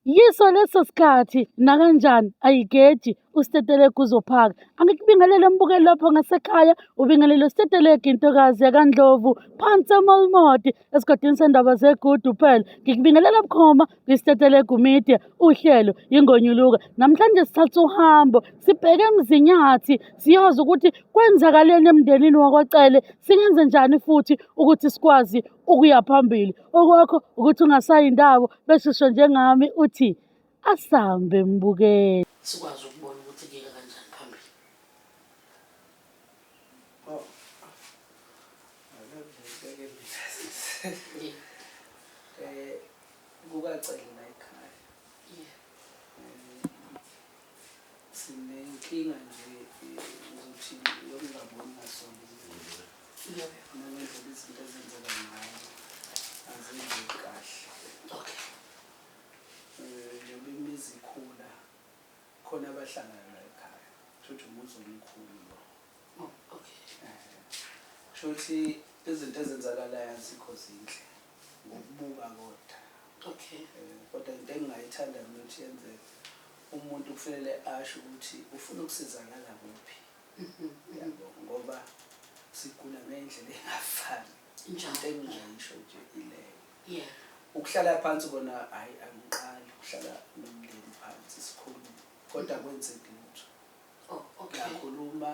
Yiso leso sikhathi nakanjani ayigeji uStetelegu uzophaka. Angikubingelele mbukeli lapho ngasekhaya, ubingelele uStetelegu intokazi yakaNdlovu phansi eMolmodi esigodini sendaba zegudu phela. Ngikubingelela bukhoma kwiStetelegu Media, uhlelo yingonyuluka. Namhlanje sithatha uhambo sibheke eMzinyathi siyoza ukuthi kwenzakaleni emndenini wakwaCele, singenze njani futhi ukuthi sikwazi ukuya phambili. Okwakho ukuthi ungasayi ndawo bese usho njengami uthi asambe mbukeli. Sikwazi ukubona ukuthi kuyeka kanjani phambili. Oh. Akavele mina sisi. Yeah. Eh kukacele la ekhaya. Yeah. Eh, Sinenkinga nje ngizothi yokungaboni ngasonye. Yebo. Nangendlela izinto ezenzeka ngayo azenzeki kahle. Okay. Njengoba imizi ikhula khona abahlangana la ekhaya. Kusho ukuthi umuzi omkhulu lo. Oh, okay. Kusho ukuthi izinto ezenzakalayo azikho zinhle ngokubuka kodwa. Okay. Kodwa into engingayithanda mina ukuthi yenzeke umuntu kufanele asho ukuthi ufuna ukusizakala kuphi. Yabo ngoba sigula ngey'ndlela ey'ngafani. Njalo. Into engingayisho nje ileyo. Yeah. Ukuhlala phansi kona hhayi angiqali ukuhlala nomndeni phansi sikhulume kodwa akwenzeki lutho. Oh, okay. Ngiyakhuluma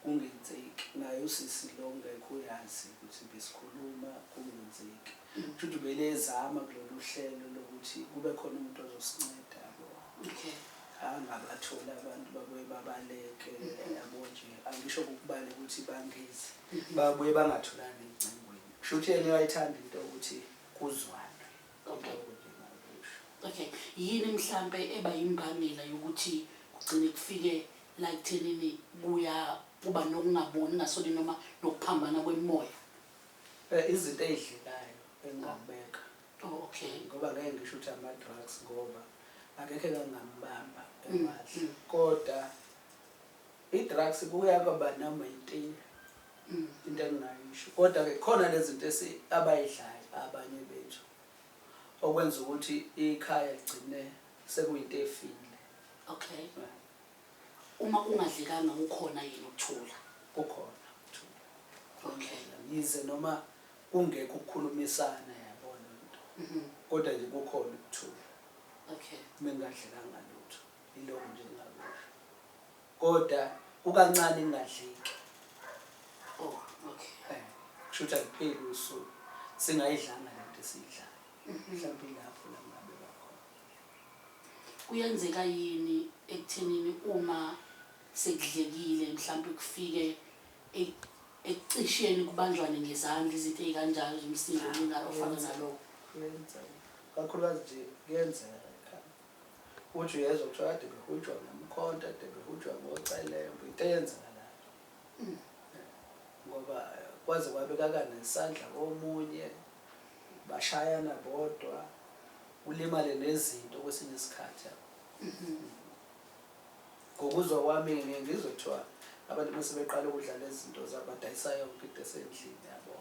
kungenzeki naye usisi lo ngekho uyazi ukuthi besikhuluma kungenzeki. Kusho ukuthi ubelezama kulolu hlelo lokuthi kube khona umuntu ozosinceda yabo. Okay. Angabatholi abantu babuye babaleke yabo nje angisho ukubaleka ukuthi bangezi babuye bangatholani ey'ncingweni. Kusho ukuthi yena uyayithanda into yokuthi kuzwanwe. Okay. Iloko nje engingakusho. Okay. Yini mhlampe eba yimbangela yokuthi kugcine kufike la ekuthenini kuya kuba nokungaboni ngasoli noma nokuphambana kwemimoya? Izinto ey'dlekayo engingakubeka. Oh, okay. Ngoba ngeke ngisho ukuthi ama-drugs ngoba akekho engangambamba ewadla. Kodwa i-drugs kuya kwaba noma yitiye into engingayisho. Kodwa-ke khona lezi zinto abayidlayo abanye bethu okwenza ukuthi ikhaya ligcine sekuyinto efile. Okay. Uma kungadlekanga kukhona yini ukuthula? Kukhona ukuthula. Okay. Yize noma kungekho ukukhulumisana yabo lento. Kodwa nje kukhona ukuthula. Okay. Mengadlekanga lutho. Yiloko nje engingakusho. Kodwa kukancane ingadleki. Oh, okay. Kusho ukuthi akupheli usuku singayidlanga lento esiyidlayo. Mhlawumbe ilapho la ngingabeka khona. Kuyenzeka yini ekuthenini uma sekudlekile mhlampe kufike ekucisheni kubanjwane ngezandla izinto ey'kanjalo zomsindo ofana nalowo? Kuyenzeka. Kakhulukazi nje kuyenzeka ekhaya. Uthi uyezwa kuthiwa kade behujwa ngomkhonto, kade behujwa ngocelemba, into eyenzakalayo. Ngoba kwaze kwabekaka nesandla komunye, bashayana bodwa, kulimale nezinto kwesinye isikhathi yabo. Ngokuzwa kwami ngiye ngizwe kuthiwa abantu uma sebeqala ukudla lezi zinto zabo badayisa yonke into esendlini yabo.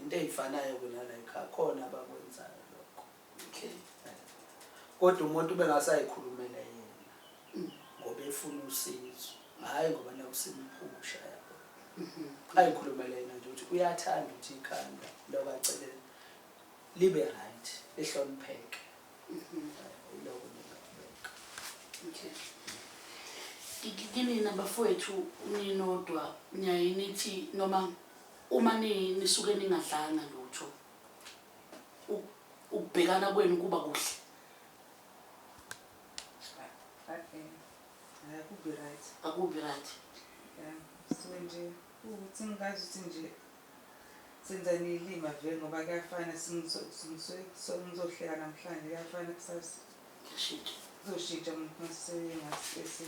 Into ey'fanayo-ke nala ekhaya khona abakwenzayo lokho. Okay. Kodwa umuntu ubengasayikhulumela yena ngoba efuna usizo, hhayi ngoba naku simphusha yabo. Ayikhulumele yena nje ukuthi uyathanda ukuthi ikhanda lokacele libe right, lihlonipheke. Yiloko nje engingakubeka. Okay. Kinina bafowethu ninodwa niyaye nithi noma uma nisuke ningadlanga lutho ukubhekana kwenu kuba kuhle? Akubi right. Akubi right. Yeah, suke nje ukuthi ngikazi ukuthi nje senza nilima vele ngoba kuyafana ngizohleka namhlanje kuyafana kusasa. Kuyashintsha. Kuzoshintsha umuntu mase seduze.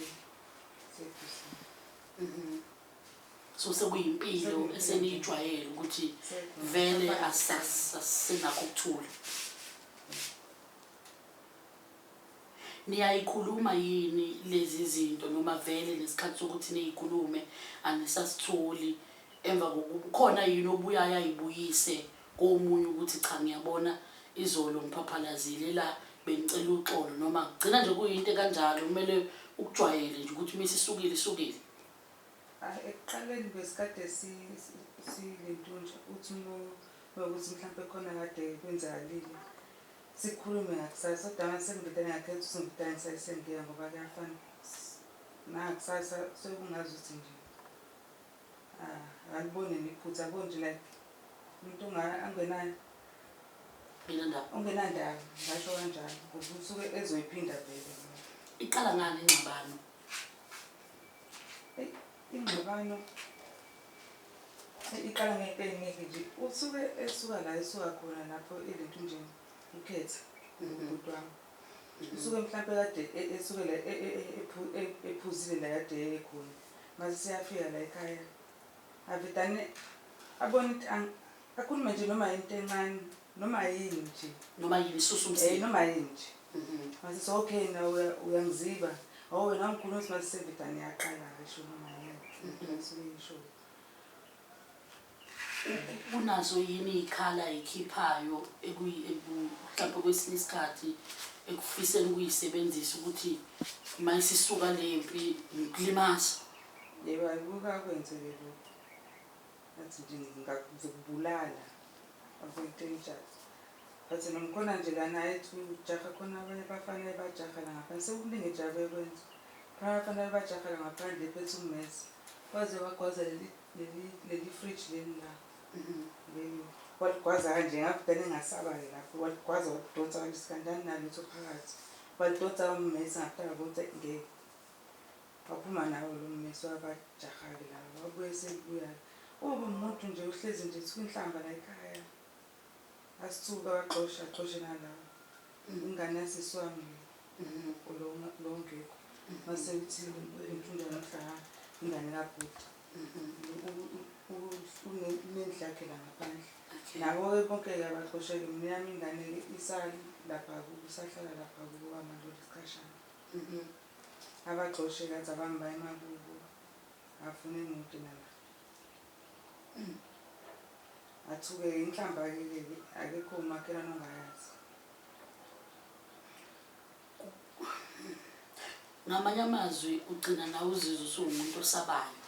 So sekuyimpilo eseniyijwayele ukuthi vele asisenakho ukuthula. Niyayikhuluma yini lezi zinto noma vele nesikhathi sokuthi niyikhulume anisasitholi emva kokuba khona yini obuyayo ayibuyise komunye ukuthi cha ngiyabona izolo ngiphaphalazile la Bengicela uxolo noma kugcina nje kuyinto ekanjalo kumele ukujwayele nje ukuthi uma isisukile isukile. Hhayi, ekuqaleni besikade silentunja uthi uma ukuthi mhlawumpe khona kade kwenzakalile sikhulume ngakusasa kodwa manje sengivele ngakhetha ukuthi ngivele ngisayisengiya ngoba kuyafana nangakusasa sekungazi ukuthi nje ah, akaliboni nephutha yabo nje like umuntu angenayo ungenandaba ngasho kanjalo ngoba usuke ezoyiphinda vele. Iqala ngani ingxabano? Ingxabano iqala ngento ey'ningi nje. Usuke esuka la esuka khona lapho elentunjeni ukhetha ubhuti wami. Usuke mhlampe kade esuke la ephuzile la kade ekhona. Mase seyafika la ekhaya avedane abone ukuthi akhulume nje noma into encane noma yini nje. Noma yini isusa umsindo. Noma yini nje. Mase so okay na uyangiziba. Oh wena ungikhuluma ukuthi mase sevedane yaqala-ke sho noma yini. Isuke isho. Unazo yini iy'khala ay'khiphayo mhlampe kwesinye isikhathi ekufiseni ukuyisebenzisa ukuthi uma isisuka le mpi ngikulimaza? Yebo, ayikuke akwenzeke lokho. Athi nje ngizokubulala akuyinto enjalo. But nomkhona nje lana ethi ujaha khona abanye abafana ebajaha la ngaphandle sekuningi nje abekwenza. Khona abafana ebajaha la ngaphandle ephethe ummese. Waze wagwaza leli leli leli fridge leli la. Leli waligwaza kanje ngavele ngasaba-ke lapho waligwaza walidonsa kanje kanjani nalutho phakathi. Walidonsa ummese ngaqala ukuthi ngeke. Waphuma nawo lo mmese wabajaha-ke laba wabuye sebuya-ke. Uba umuntu nje uhlezi nje ethuka inhlamba la ekhaya. Asithuke abaxoshe axoshe nalaba. Ingane yasisi wami le lo lo ongekho. Mase uthi imfundo yomhlaba ingane kabhuti. Unendlu yakhe la ngaphandle. Nabo-ke bonke-ke abaxosheke mina yami ingane-ke isalapha kubo isahlala lapha kubo kwamanje isikhashana. Abaxoshe kathi abami baye emakubo afune imoto nala. Athuke inhlamba-ke ke akekho umakhelwane ongayazi. Ngamanye amazwi ugcina nawe uzizwa usuwumuntu osabayo.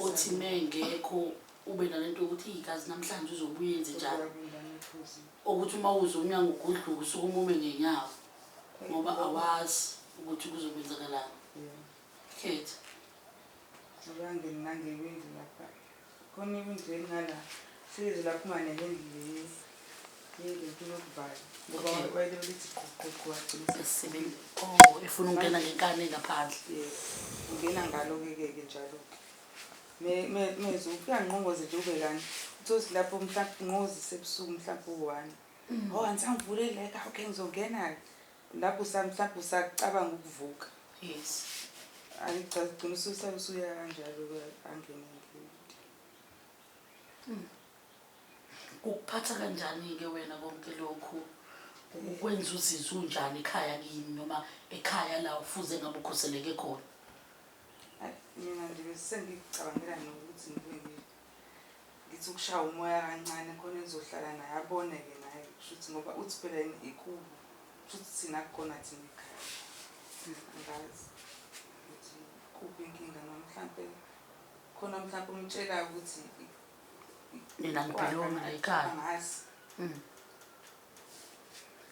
Othi mengekho ube nalento yokuthi igazi namhlanje uzobuye enze njani. Ukuthi uma uzwa umnyango ugudluka usuke umume ngenyawo ngoba awazi ukuthi kuzokwenzakalani. Khetha. Abangeni nangewindi lapha. Khona iwindi elingala. Size laphuma newindi le. Yilento yokuvala. Ngoba wayelokhu lithi qhu qhu qhu wagcina Esisebenzi. Oh, efuna ukungena ngenkani ngaphandle. Yes. Ungena ngalo-ke ke ke njalo-ke. Mezwi uyanqongoze nje ube kanye. Uthole ukuthi lapho mhlawumbe unqoze isebusuku mhlawumbe u-one. Oh angisangivuleli la ekhaya, okay ngizongena-ke. Lapho mhlawumbe usacabanga ukuvuka. Yes. Ayi cha gcina usuya kanjalo-ke angene ngewindi. Kukuphatha kanjani-ke wena konke lokhu? Kukwenza uzizwe unjani ekhaya kini noma ekhaya la ufuze ngabe ukhuseleke khona? Ayi mina nje besengikucabangela nokuthi ngibe ngithi ukushaya umoya kancane khona ezohlala naye abone-ke naye kushuthi ngoba uthi phela yena ikubo kushuthi thina akukhona thina ekhaya. Angazi ukuthi kuphi inkinga noma mhlampe khona mhlampe umtshelayo ukuthi Nina nibhilongi la ekhaya. Angazi.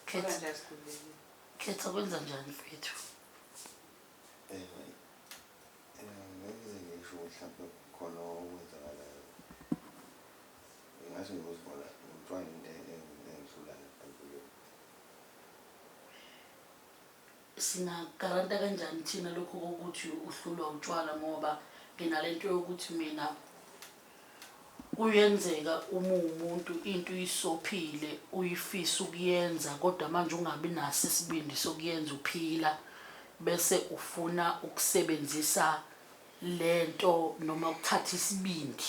Khetha, Kodwa nje asikhululekile. khetha kwenza njani mfethu? Ngeke ngize ngisho ukuthi mhlawumbe khona okwenzakalayo. Ngathi ngiyozibona ngithiwa into engihlulayo empilweni. Singagaranta kanjani thina lokhu kokuthi uhlulwa utshwala ngoba nginalento yokuthi mina kuyenzeka uma uwumuntu into uyisophile uyifisa ukuyenza kodwa manje ungabi naso isibindi sokuyenza uphila bese ufuna ukusebenzisa lento noma ukuthatha isibindi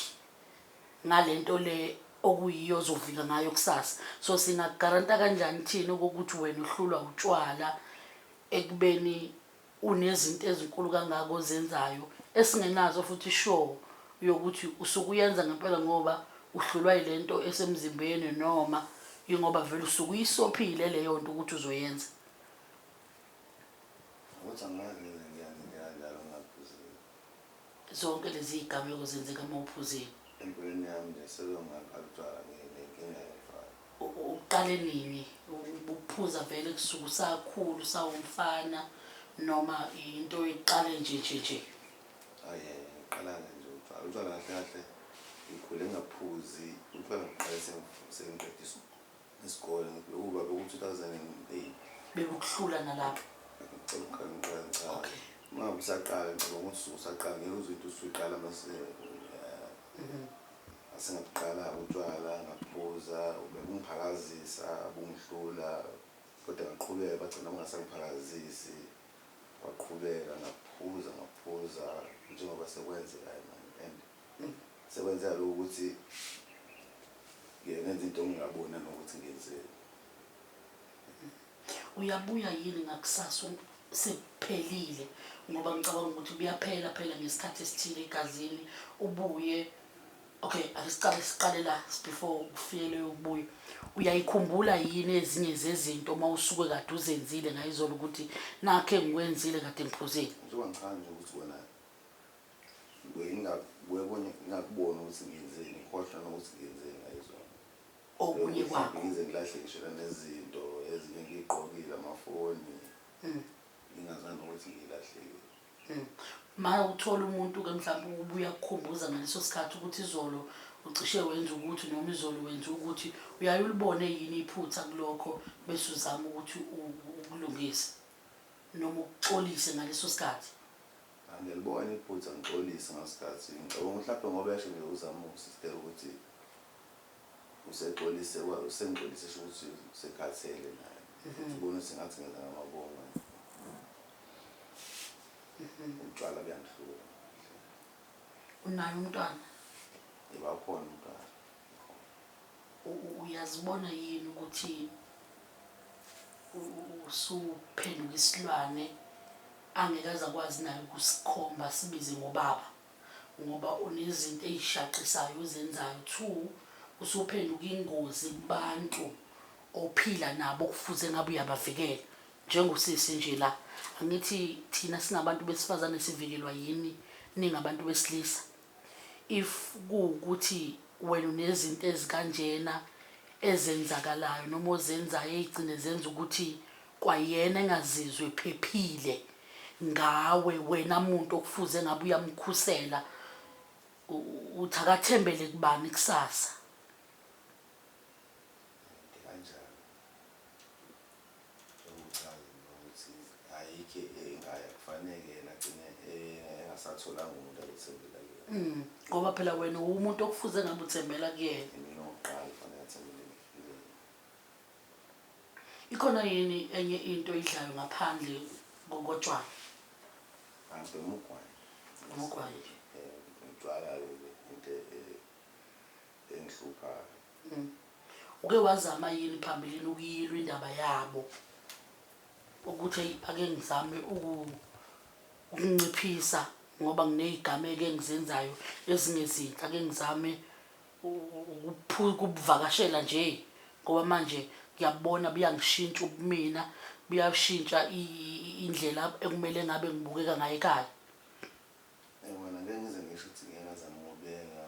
ngalento le okuyiyo ozovika ngayo kusasa. So singakugaranta kanjani thina ukuthi wena uhlulwa utshwala ekubeni unezinto ezinkulu kangaka ozenzayo esingenazo futhi sure yokuthi usuke uyenza ngempela ngoba uhlulwa yilento esemzimbeni noma Yingoba vele usuke uyisophile leyo nto ukuthi uzoyenza. Ukuthi angazi ngize ngiyenze into ekanjalo ngingaphuzile. Zonke lezi zigameko zenzeka uma uphuzile. Empilweni yami nje selokhu ngaqala utshwala nginenkinga yotshwala. Uqale nini ukuphuza vele kusuke usakhula usawumfana noma into iqale nje nje nje? Hhayi ngiqala-ke nje utshwala. Utshwala kahle kahle ngikhule ngingaphuzi. Utshwala ngiqale sengiqeda isikole bekuba beku-2008. Bekukuhlula nalapho? Ngicela ukuqala ngiqala ngiqala. Okay. Uma ngabe usaqala ngicabanga ukuthi usuke usaqala ngeke uzwe into usuyiqala mase asengabuqala utshwala ngaphuza bekungiphalazisa bungihlula kodwa ngaqhubeka bagcina bungasangiphakazisi kwaqhubeka ngaphuza ngaphuza njengoba sekwenzeka manje and sekwenzeka lokhu ukuthi ngike ngenza into engingaboni nanokuthi ngiyenzeni. Uyabuya yini ngakusasa sekuphelile ngoba ngicabanga ukuthi kuyaphela phela ngesikhathi esithile egazini ubuye okay ake siqale siqale la before kufike leyo kubuya uyayikhumbula yini ezinye zezinto uma usuke kade uzenzile ngayizolo ukuthi nakhe ngikwenzile kade ngiphuzile Njengoba ngichaza nje ukuthi kona ngingakuboni ukuthi ngiyenzeni ngikhohlwa nokuthi ngiyenzeni ngayizolo okunye kwakho ngize ngilahle ngisho nezinto ezinye ngiyigqokile amafoni ngingazani nokuthi ngiyilahlile. Ma uthola umuntu-ke mhlawumbe ubuya kukhumbuza ngaleso sikhathi ukuthi izolo ucishe wenza ukuthi noma izolo wenza ukuthi uyaye ulibone yini iphutha kulokho bese uzama ukuthi ukulungise noma ukuxolise ngaleso sikhathi? Angilibona iphutha ngixolise ngasikhathi ngicabanga ukuthi mhlawumbe ngoba esho nje uzama usister ukuthi usexolise usengixolise esho ukuthi usekhathele naye ubona ukuthi ngathi ngenza ngamabomu utshwala buyangihlula. Unaye umntwana? Yebo, ukhona umntwana. Uyazibona yini ukuthi usuphenduka isilwane angeke aze akwazi naye ukusikhomba sibize ngobaba ngoba unezinto ey'shaqisayo ozenzayo. Two, usuphenduka ingozi kubantu ophila nabo okufuze ngabe uyabavikela. Njengosisi nje la, angithi thina singabantu besifazane sivikelwa yini ningabantu besilisa. If kuwukuthi wena unezinto ezikanjena ezenzakalayo noma ozenzayo ey'gcine zenza ukuthi kwayena engazizwa ephephile ngawe wena muntu okufuze ngabe uyamkhusela, uthi akathembele kubani kusasa? Kanjani? Ukuchaza ukuthi ayikho engaya kufanele yena agcine engasatholanga umuntu azothembela kuyena. Ngoba phela wena uwumuntu okufuze ngabe uthembela kuyena. Mina owokuqala kufanele athembele kuyena. Ikhona yini enye into oyidlayo ngaphandle kotshwala? Angibhema ugwayi. Ugwayi nje. Utshwala-ke into engihluphayo. Uke wazama yini phambilini ukuyilwa indaba yabo ukuthi eyi ake ngizame ukunciphisa ngoba nginey'gameko engizenzayo ezingezinhle ake ngizame ukubuvakashela nje ngoba manje ngiyabona buyangishintsha ubumina buyashintsha indlela ekumele ngabe ngibukeka ngayo ekhaya. Wena ngeke ngize ngisho ukuthi ngike ngazama ukubeka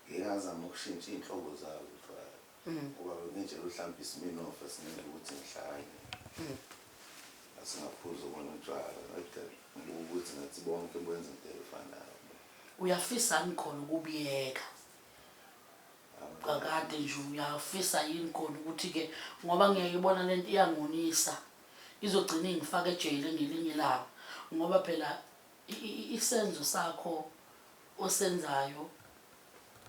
Ngike ngazama ukushintsha iy'nhlobo zawo utshwala ngoba bengiy'tshela ukuthi hlampe iSmirnoff esingenza ukuthi ngihlanye. Ngase ngaphuza kona utshwala kodwa ngibuka ukuthi ngathi bonke benza into efanayo. Uyafisa yini khona ukubuyeka? Kakade nje uyafisa yini khona ukuthi-ke ngoba ngiyayibona le nto iyangonisa izogcina ingifaka ejele ngelinye ilanga ngoba phela isenzo sakho osenzayo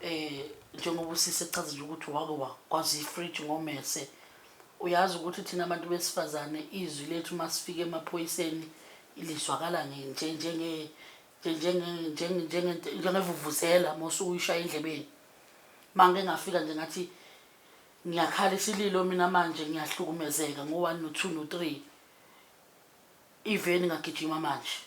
eh njengoba usisi echaza nje ukuthi wake wakwazi ifridge ngomese uyazi ukuthi thina abantu besifazane izwi lethu uma sifika emaphoyiseni lizwakala nje njenge njengevuvuzela uma usuke uyishaya endlebeni uma ngike ngafika nje ngathi ngiyakhala isililo mina manje ngiyahlukumezeka ngo-one no-two no-three iveni ngagijima manje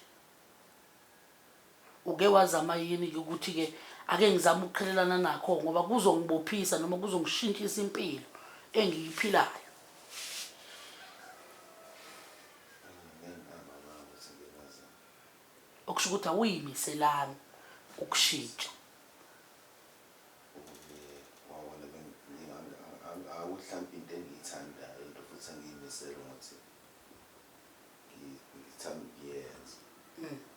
Uke wazama yini ke ukuthi ke ake ngizame ukuqhelelana nakho ngoba kuzongibophisa noma kuzongishintshisa impilo. engiyiphilayo. Okusho ukuthi awuyimiselanga ukushintsha. Mhlawumbe into engiyithandayo into futhi engiyimisele ukuthi ngithanda ukuyenza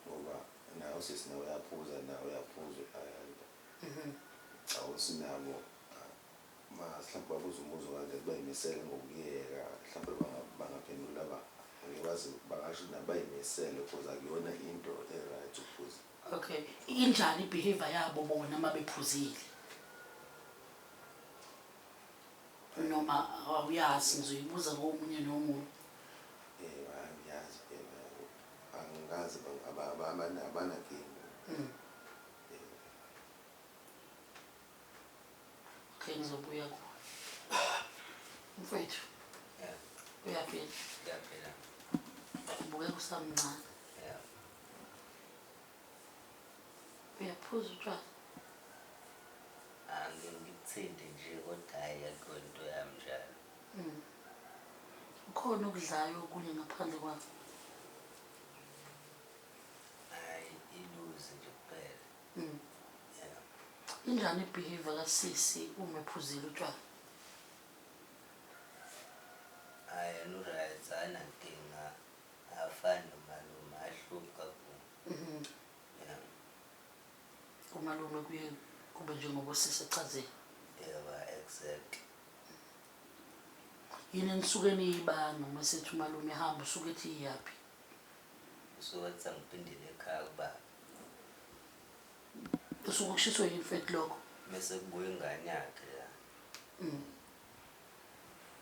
ngoba nawe usisi nawe uyaphuza nawe uyaphuza ayanda awusinabo mhlawumbe babuza umbuzo kanje bayimisele ngokuyeka mhlawumbe bangaphendula ngeke bangasho nabo bayimisele because akuyona into e-right ukuphuza. Okay, injani i-behavior yabo bona uma bephuzile? Noma awuyazi, ngizoyibuza komunye nomunye. Yebo, angiyazi angikaze abanankinga. Okay, ngizobuya kuwe. Mfethu. Yeah. Uyaphila? Ngiyaphila. Ubukeka usamncane. Yeah. Uyaphuza utshwala? Angikuthinte nje kodwa hhayi akuyona into yami njalo. Ukhona okudlayo okunye ngaphandle kwakho? Hhayi iluzi nje kuphela. Yeah. Injani i-behavior kasisi uma ephuzile utshwala? Hhayi yena u-right akanankinga akafani nomalume ahluphi kakhulu. Yeah. Umalume kuye kube njengoba usisi echazile. Yebo, exactly. Yini enisuke niyibanga uma sethi umalume ehamba usuke ethi iyaphi? Usuke ethi angiphindele ekhaya kubaba. Usuke kushiswe yini mfethu lokho? Mese kubuya ingane yakhe la.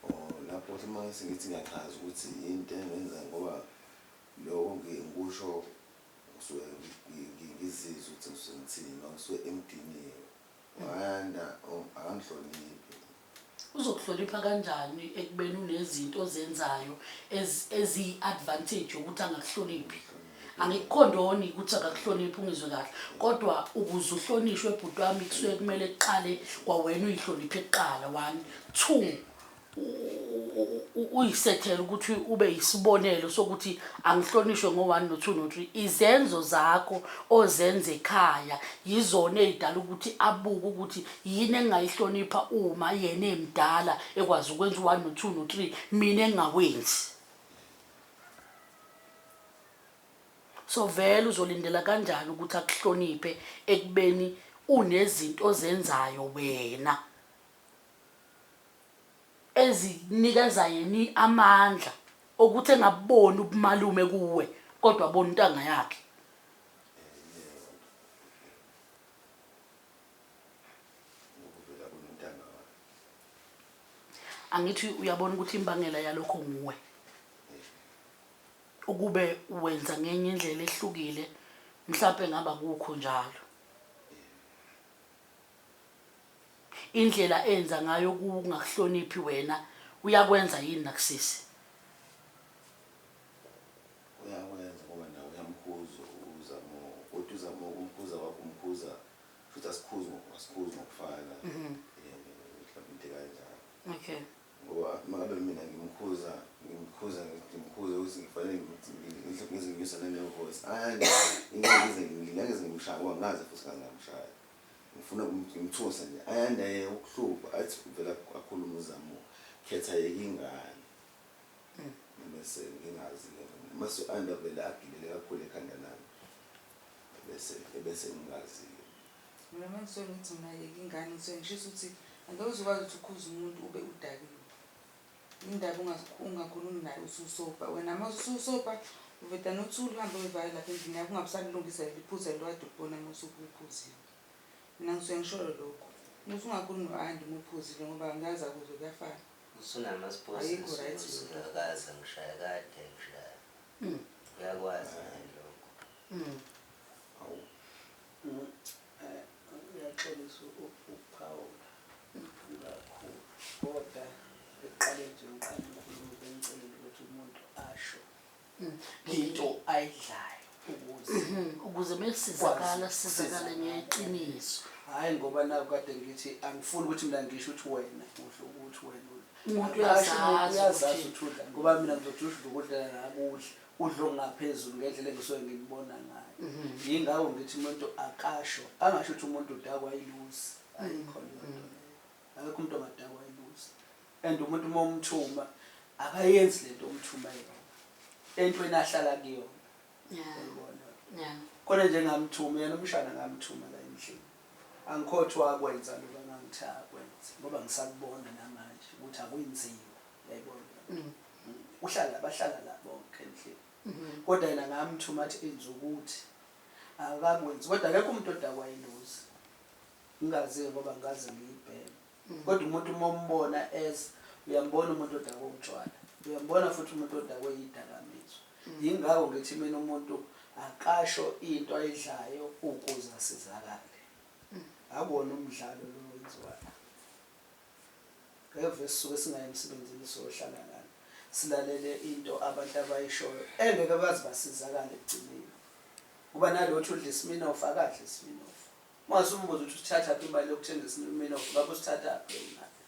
Oh, lapho uthi uma sengithi ngiyachaza ukuthi into engenza ngoba lokho ngikusho ngisuke ngizizwe ukuthi ngisuke ngithini noma ngisuke emdiniwe. Wayanda akangihloniphi. Uzokuhlonipha kanjani ekubeni unezinto ozenzayo eziyi-advantage yokuthi angakuhloniphi? Angikukhondoni ukuthi akakuhloniphi ungizwe kahle, kodwa ukuze uhlonishwe bhuti wami kusuke kumele kuqale kwawena uyihloniphe kuqala, one. Two, uyisethele ukuthi ube yisibonelo sokuthi angihlonishwe ngo-one no-two no-three. Izenzo zakho ozenza ekhaya yizona ey'dala ukuthi abuke ukuthi yini engingayihlonipha uma yena emdala ekwazi ukwenza u-one no-two no-three, mina engingawenzi. So vele uzolindela kanjani ukuthi akuhloniphe ekubeni unezinto ozenzayo wena ezinikeza yena amandla okuthi engaboni ubumalume kuwe kodwa abone intanga yakhe? Ukuvela kunontanga wakhe. Angithi uyabona ukuthi imbangela yalokho nguwe. Ukube wenza ngenye indlela ehlukile mhlampe ngaba kukho njalo. Indlela enza ngayo kungakuhloniphi wena uyakwenza yini nakusisi? Uyakwenza ngoba nawe uyamkhuza uzama kodwa uzama ukumkhuza kwakho umkhuza futhi asikhuzi asikhuzi ngokufana. Yebo, mhlawumbe into ekanjalo. Okay. Ngoba uma ngabe mina ngimkhuza ngimkhuza ngimkhuza ukuthi ngifanele ngize nginyuse nane-voice. Ayanda ngeke ngize ngeke ngize ngimshaye ngoba ngaze futhi ngaze ngamshaya. Ngifuna ngimthuse nje. Ayanda yeke ukuhlupha athi vele akhulume uZamo khetha yeke ingane. Bese ngingazi-ke mase u-Anda vele agibele kakhulu ekhanda lami. Bese ebese ngingazi-ke. Mina uma ngisuke ngithi mina yeka ingane ngisuke ngishisa ukuthi angeke uze ukwazi ukuthi ukhuze umuntu ube udakiwe. Indaba ungakhulumi naye ususopa. Wena uma ususopa uvedane uthule uhambe uyovala lapha endlini yakho ungabe usalilungisa leli phutha leli okade ulibona uma usuke uphuzile. Mina ngisuke ngisholo lokho. Ukuthi ungakhulumi no-Andi uma uphuzile ngoba angazi akuzwe kuyafana. Ayikho right lento. Usunama-sponsors ngishaya kade ngishaya. Uyakwazi naye lokho. Awu. Ngiyaxolisa ukuphawula kakhulu kodwa ekuqaleni nje ngiqale ngikhulume bengicelile ukuthi umuntu asho into ayidlayo ukuze Ukuze mesizakala sizakale ngeqiniso. Hhayi ngoba naku kade ngithi angifuni ukuthi mina ngisho ukuthi wena udla ukuthi wena udla. Umuntu Akasho umuntu uyazazi uyazazi ukuthi ukuthi udla ngoba mina ngizothi udla ukudla akudli udla okungaphezulu ngendlela engisuke ngikubona ngayo. Yingakho ngithi umuntu akasho angasho ukuthi umuntu udakwa iluzi ayikho leyo nto leyo. Akekho umuntu ongadakwa iluzi and umuntu uma umthuma akayenzi lento omthuma yona entweni ahlala kuyona. Uyayibona? Khona nje ngamthuma yena umshana ngamthuma la endlini. Angikhothi wakwenza lokho angangithe akwenze ngoba ngisakubona namanje ukuthi akwenziwa. Uyayibona? Uhlala bahlala la bonke endlini. Kodwa yena ngamthuma athi enza ukuthi akakwenzi kodwa akekho umuntu odakwa ilozi. Ngingazi ngoba ngikaze ngiyibheme. Kodwa umuntu uma umbona as uyambona umuntu odakwe utshwala, uyambona futhi umuntu odakwe yidakamizwa. Yingakho ngithi mina umuntu akasho into ayidlayo ukuze asizakale. Akuwona umdlalo lo owenziwayo. Ngeke vese sisuke singayi emsebenzini sizohlala lana silalele into abantu abayishoyo engeke baze basizakale ekugcineni. Kuba nalothi udla isiminofu akadli isiminofu. Ungase umbuze ukuthi usithathaphi imali yokuthenga isiminofu ngabe usithathaphi leyo mali.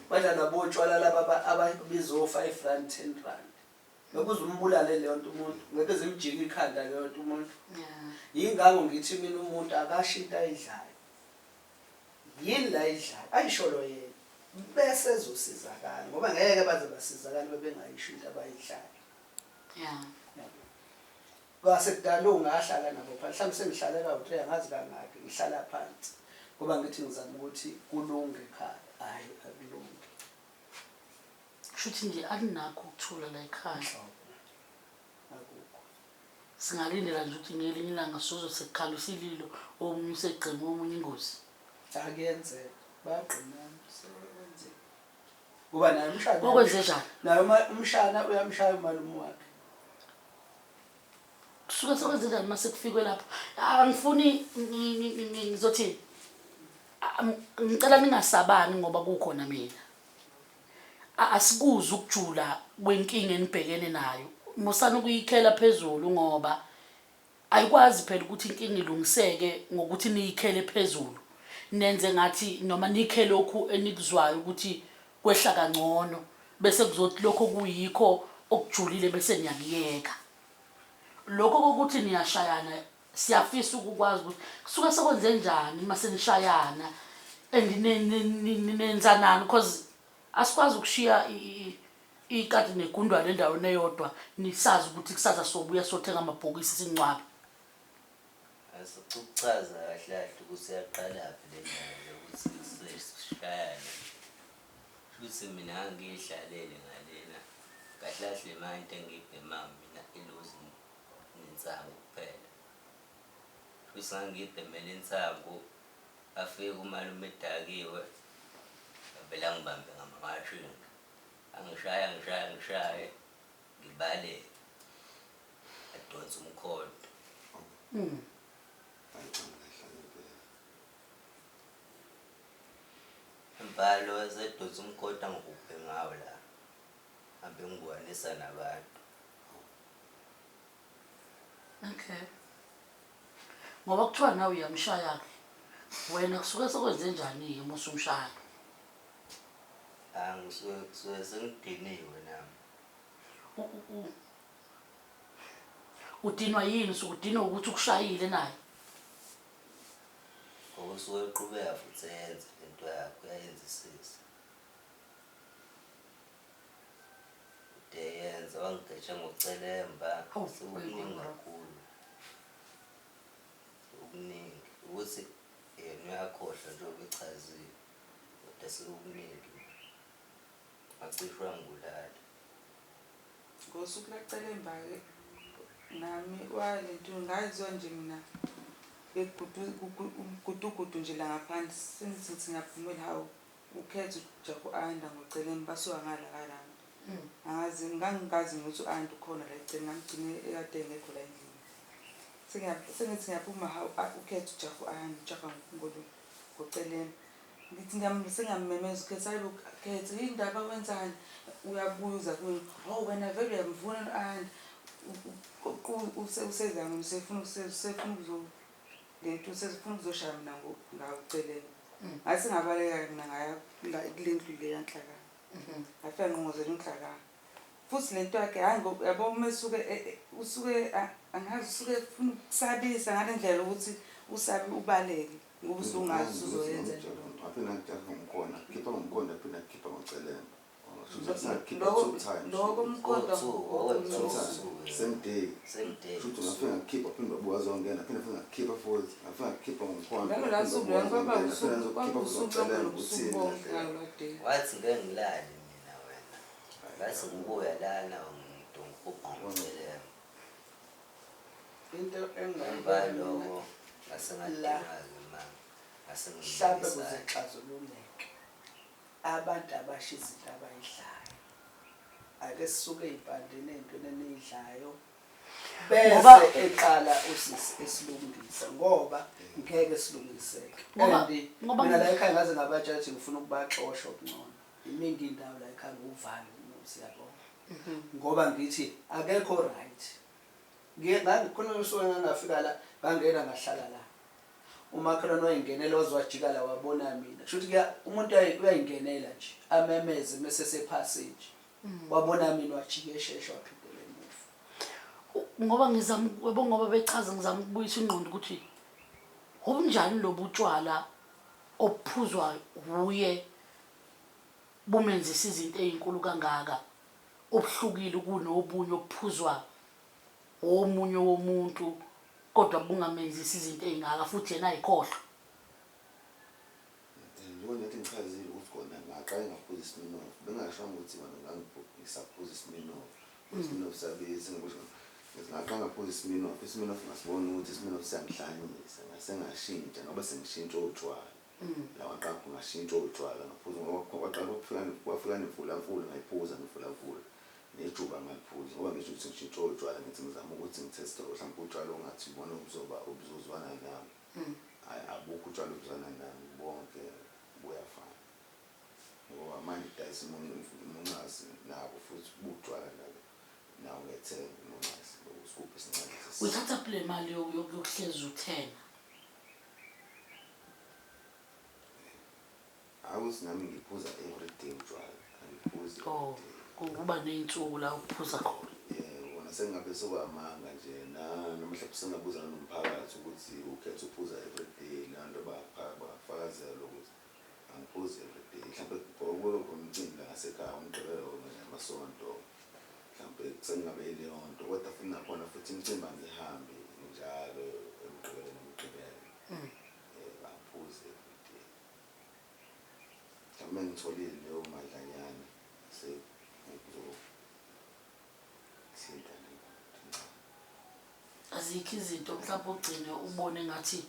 Badla botshwala laba ababiza o-5 rand 10 rand. Ngeke uze umbulale leyo nto umuntu, ngeke zimjike ikhanda leyo nto umuntu. Yingakho ngithi mina umuntu akasho into ayidlayo. Yini la ayidlayo? Ayisholo yena. Bese ezosizakala ngoba ngeke baze basizakale bebengayisho into abayidlayo. Yabo. Kwase kudala ungahlala nabo phansi mhlawumbe sengihlale kawu-three angazi kangaki ngihlala phansi ngoba ngithi ngizama ukuthi kulunge ekhaya hhayi akulungi. Kushuthi nje akunakho ukuthula la ekhaya. Nhlobo akukho. Singalindela nje ukuthi ngelinye ilanga sizwe sekukhala isililo omunye usegqema omunye ingozi. Akuyenzeka bayagqinana sekwenzeka ngoba naye umshana Kokwenze njani? naye umshana uyamshaya umalume wakhe. Kusuke sekwenze njani uma sekufikwe lapho? Angifuni ngizothini? Ngicela ningasabani ngoba kukhona mina. Asikuzi ukujula kwenkinga enibhekene nayo. Musani ukuyikhela phezulu ngoba ayikwazi phela ukuthi inkinga ilungiseke ngokuthi niyikhele phezulu. Nenze ngathi noma nikhe lokhu enikuzwayo ukuthi kwehla kangcono bese kuzothi lokho kuyikho okujulile bese niyakuyeka. Lokho kokuthi niyashayana siyafisa ukukwazi ukuthi kusuke sekwenze njani uma senishayana and nenzanani because asikwazi ukushiya ikati negundwane endaweni eyodwa nisazi ukuthi kusasa sobuya sothenga amabhokisi singcwabe. Asikuchaza kahle kahle ukuthi yaqalaphi le ndaba yokuthi sishayane. Shuthi mina ngangiyihlalele ngalena. Kahle kahle ma into engiyibhemayo mina iluzi nensangu kuphela. Shuthi ngangiyibhemela insangu afike umalume edakiwe avele angibambe ngamawashingi. Angishaya angishaye angishaye ngibaleke. Adonse umkhonto. Hayi cha ngehla ngempela. Imbhalo esedonsa umkhonto angihubhe ngawo la. Hambe ngikuwanisa nabantu. Okay. Ngoba kuthiwa nawe uyamshaya-ke. Wena kusuke sekwenze njani-ke uma usumshaya? Angisuke kusuke sengidiniwe nami. Udinwa yini? Usuke udinwa ukuthi ukushayile naye? Ngoba usuke eqhubeka futhi eyenza lento yakhe uyayenzisisa. Ude eyenza wangigeja ngocelemba Hawu, sekukuningi uyikho. kakhulu. Sekukuningi ukuthi yena uyakhohlwa njengoba echazile kodwa sekukuningi. Wacishe wangibulala. Ngosuku lwacelemba-ke nami walento ngayizwa nje mina begudugudu nje la ngaphandle sengithi ngithi ngiyaphumela hawu ukhetho ujaha u-anda ngocelemba basuka ngala karambi. Angazi ngangingazi ukuthi u-anda ukhona la eceleni ngamgcine ekade engekho la endlini. Sengithi ngiyaphuma hawu ukhetho ujaha u-anda ujaha ngocelemba. Ngithi sengiyamemeza ukhetho hayi bo Khetho yini ndaba wenzani? Uyabuya uza kimi hawu wena vele uyamvuna u-anda. Useza usefuna usefuna lento usefuna ukuzoshaya mina ngawo ucelemba. Ngathi ngabaleka mina ngaya kule ndlu le yanhlakana. Afika ngqongqozela unhlaka. Futhi lento yakhe hayi ngoba yabo uma esuke usuke angazi usuke efuna ukusabisa ngale ndlela ukuthi usabe ubaleke ngoba usungazi usuzoyenza nje loo nto. Waphinde wangijaha ngomkhondo, khipha ngomkhondo, aphinde akhipha ngocelemba. Shuthi two times. Lokho umkhondo Two times. Same day. Same day. Shuthi ngafika ngakhipha phinde wabuka zongena, phinde futhi ngakhipha futhi, ngafika ngakhipha ngomkhondo. Ngalo la suku lona kwaba usuku kwaba usuku lonke nobusuku bonke ngalo day. Wathi ngeke ngilale mina wena. Ngathi ngibuya lana ngidongubha ngomcelemba. Into Emva engayibona loko ngase La. ngadinga-ke ma ngase mhlampe kuze ngimlungisa. kuxazululeke abantu abasho izinto abayidlayo ake sisuke ey'mpandeni ey'ntweni eniyidlayo Ngoba- bese eqala usisi esilungisa ngoba ngeke silungiseke Ngoba- and ngoba- mina la ekhaya ngaze ngabatshela ukuthi ngifuna ukubaxosha okungcono iningi indawo la ekhaya ngiwuvale umuzi yabo ngoba ngithi akekho right ngiye ngangikhona usuku engangafika la ngangena ngahlala la umakhelwane wayingenela waze wajika la wabona mina kusho ukuthi umuntu uyayingenela nje amemeze mese sepassage wabona mina wajika eshesha waphindela emuva. Ngoba ngizama yabo ngoba bechaza ngizama ukubuyisa ingqondo ukuthi obunjani lobu tshwala obuphuzwa wuye bumenzisa izinto ey'nkulu kangaka obuhlukile kunobunye obuphuzwa womunye womuntu kodwa bungamenzisi izinto ey'ngaka futhi yena ayikhohlwa. Njengoba ngithi ngichazile ukuthi kona ngaqale ngaphuza iSmirnoff, bengingashongo ukuthi kona ngisaphuza iSmirnoff. ISmirnoff sabe sengikusho ngaqala ngaphuza iSmirnoff, iSmirnoff ngasibona ukuthi iSmirnoff siyangihlanyisa, ngase ngashintsha ngoba sengishintsha otshwala. La waqala ngashintsha otshwala ngaphuza ngoba kwaqala kwafika kwafika nemfulamfula ngayiphuza nemfulamfula. Nejuba ngaliphuza ngoba ngisho ukuthi ngishintsha otshwala ngithi ngizama ukuthi ngitheste mhlawumbe utshwala ongathi ibona obuzoba obuzozwana nami. Hhayi abukho utshwala obuzwana nami bonke buyafana. Ngoba manje kudayisa umuncazi nabo futhi butshwala nabo nawo ngiyathenga umuncazi isigubhu esincane. Uyithatha phi le mali yokuhlezi uthenga? Hhayi ukuthi nami ngiphuza everyday utshwala, angiphuzi Oh, everyday. kuba ney'nsuku la uphuza khona. Yebo, kona sengabe sekwamanga nje na noma mhlawumbe sengabuza nomphakathi ukuthi ukhetha uphuza everyday leyo nto bafakazela ukuthi angiphuzi everyday. Mhlawumbe kube khona umcimbi la ngasekhaya uMgqibelo namasonto mhlawumbe sengabe yileyo nto kodwa futhi nakhona futhi imicimbi angihambi njalo eMgqibelo noMgqibelo. Angiphuzi everyday. Mhlawumbe ngitholile leyo madlanyana sekuzothinta leyo nto. Azikho izinto mhlawumbe ugcine ubone ngathi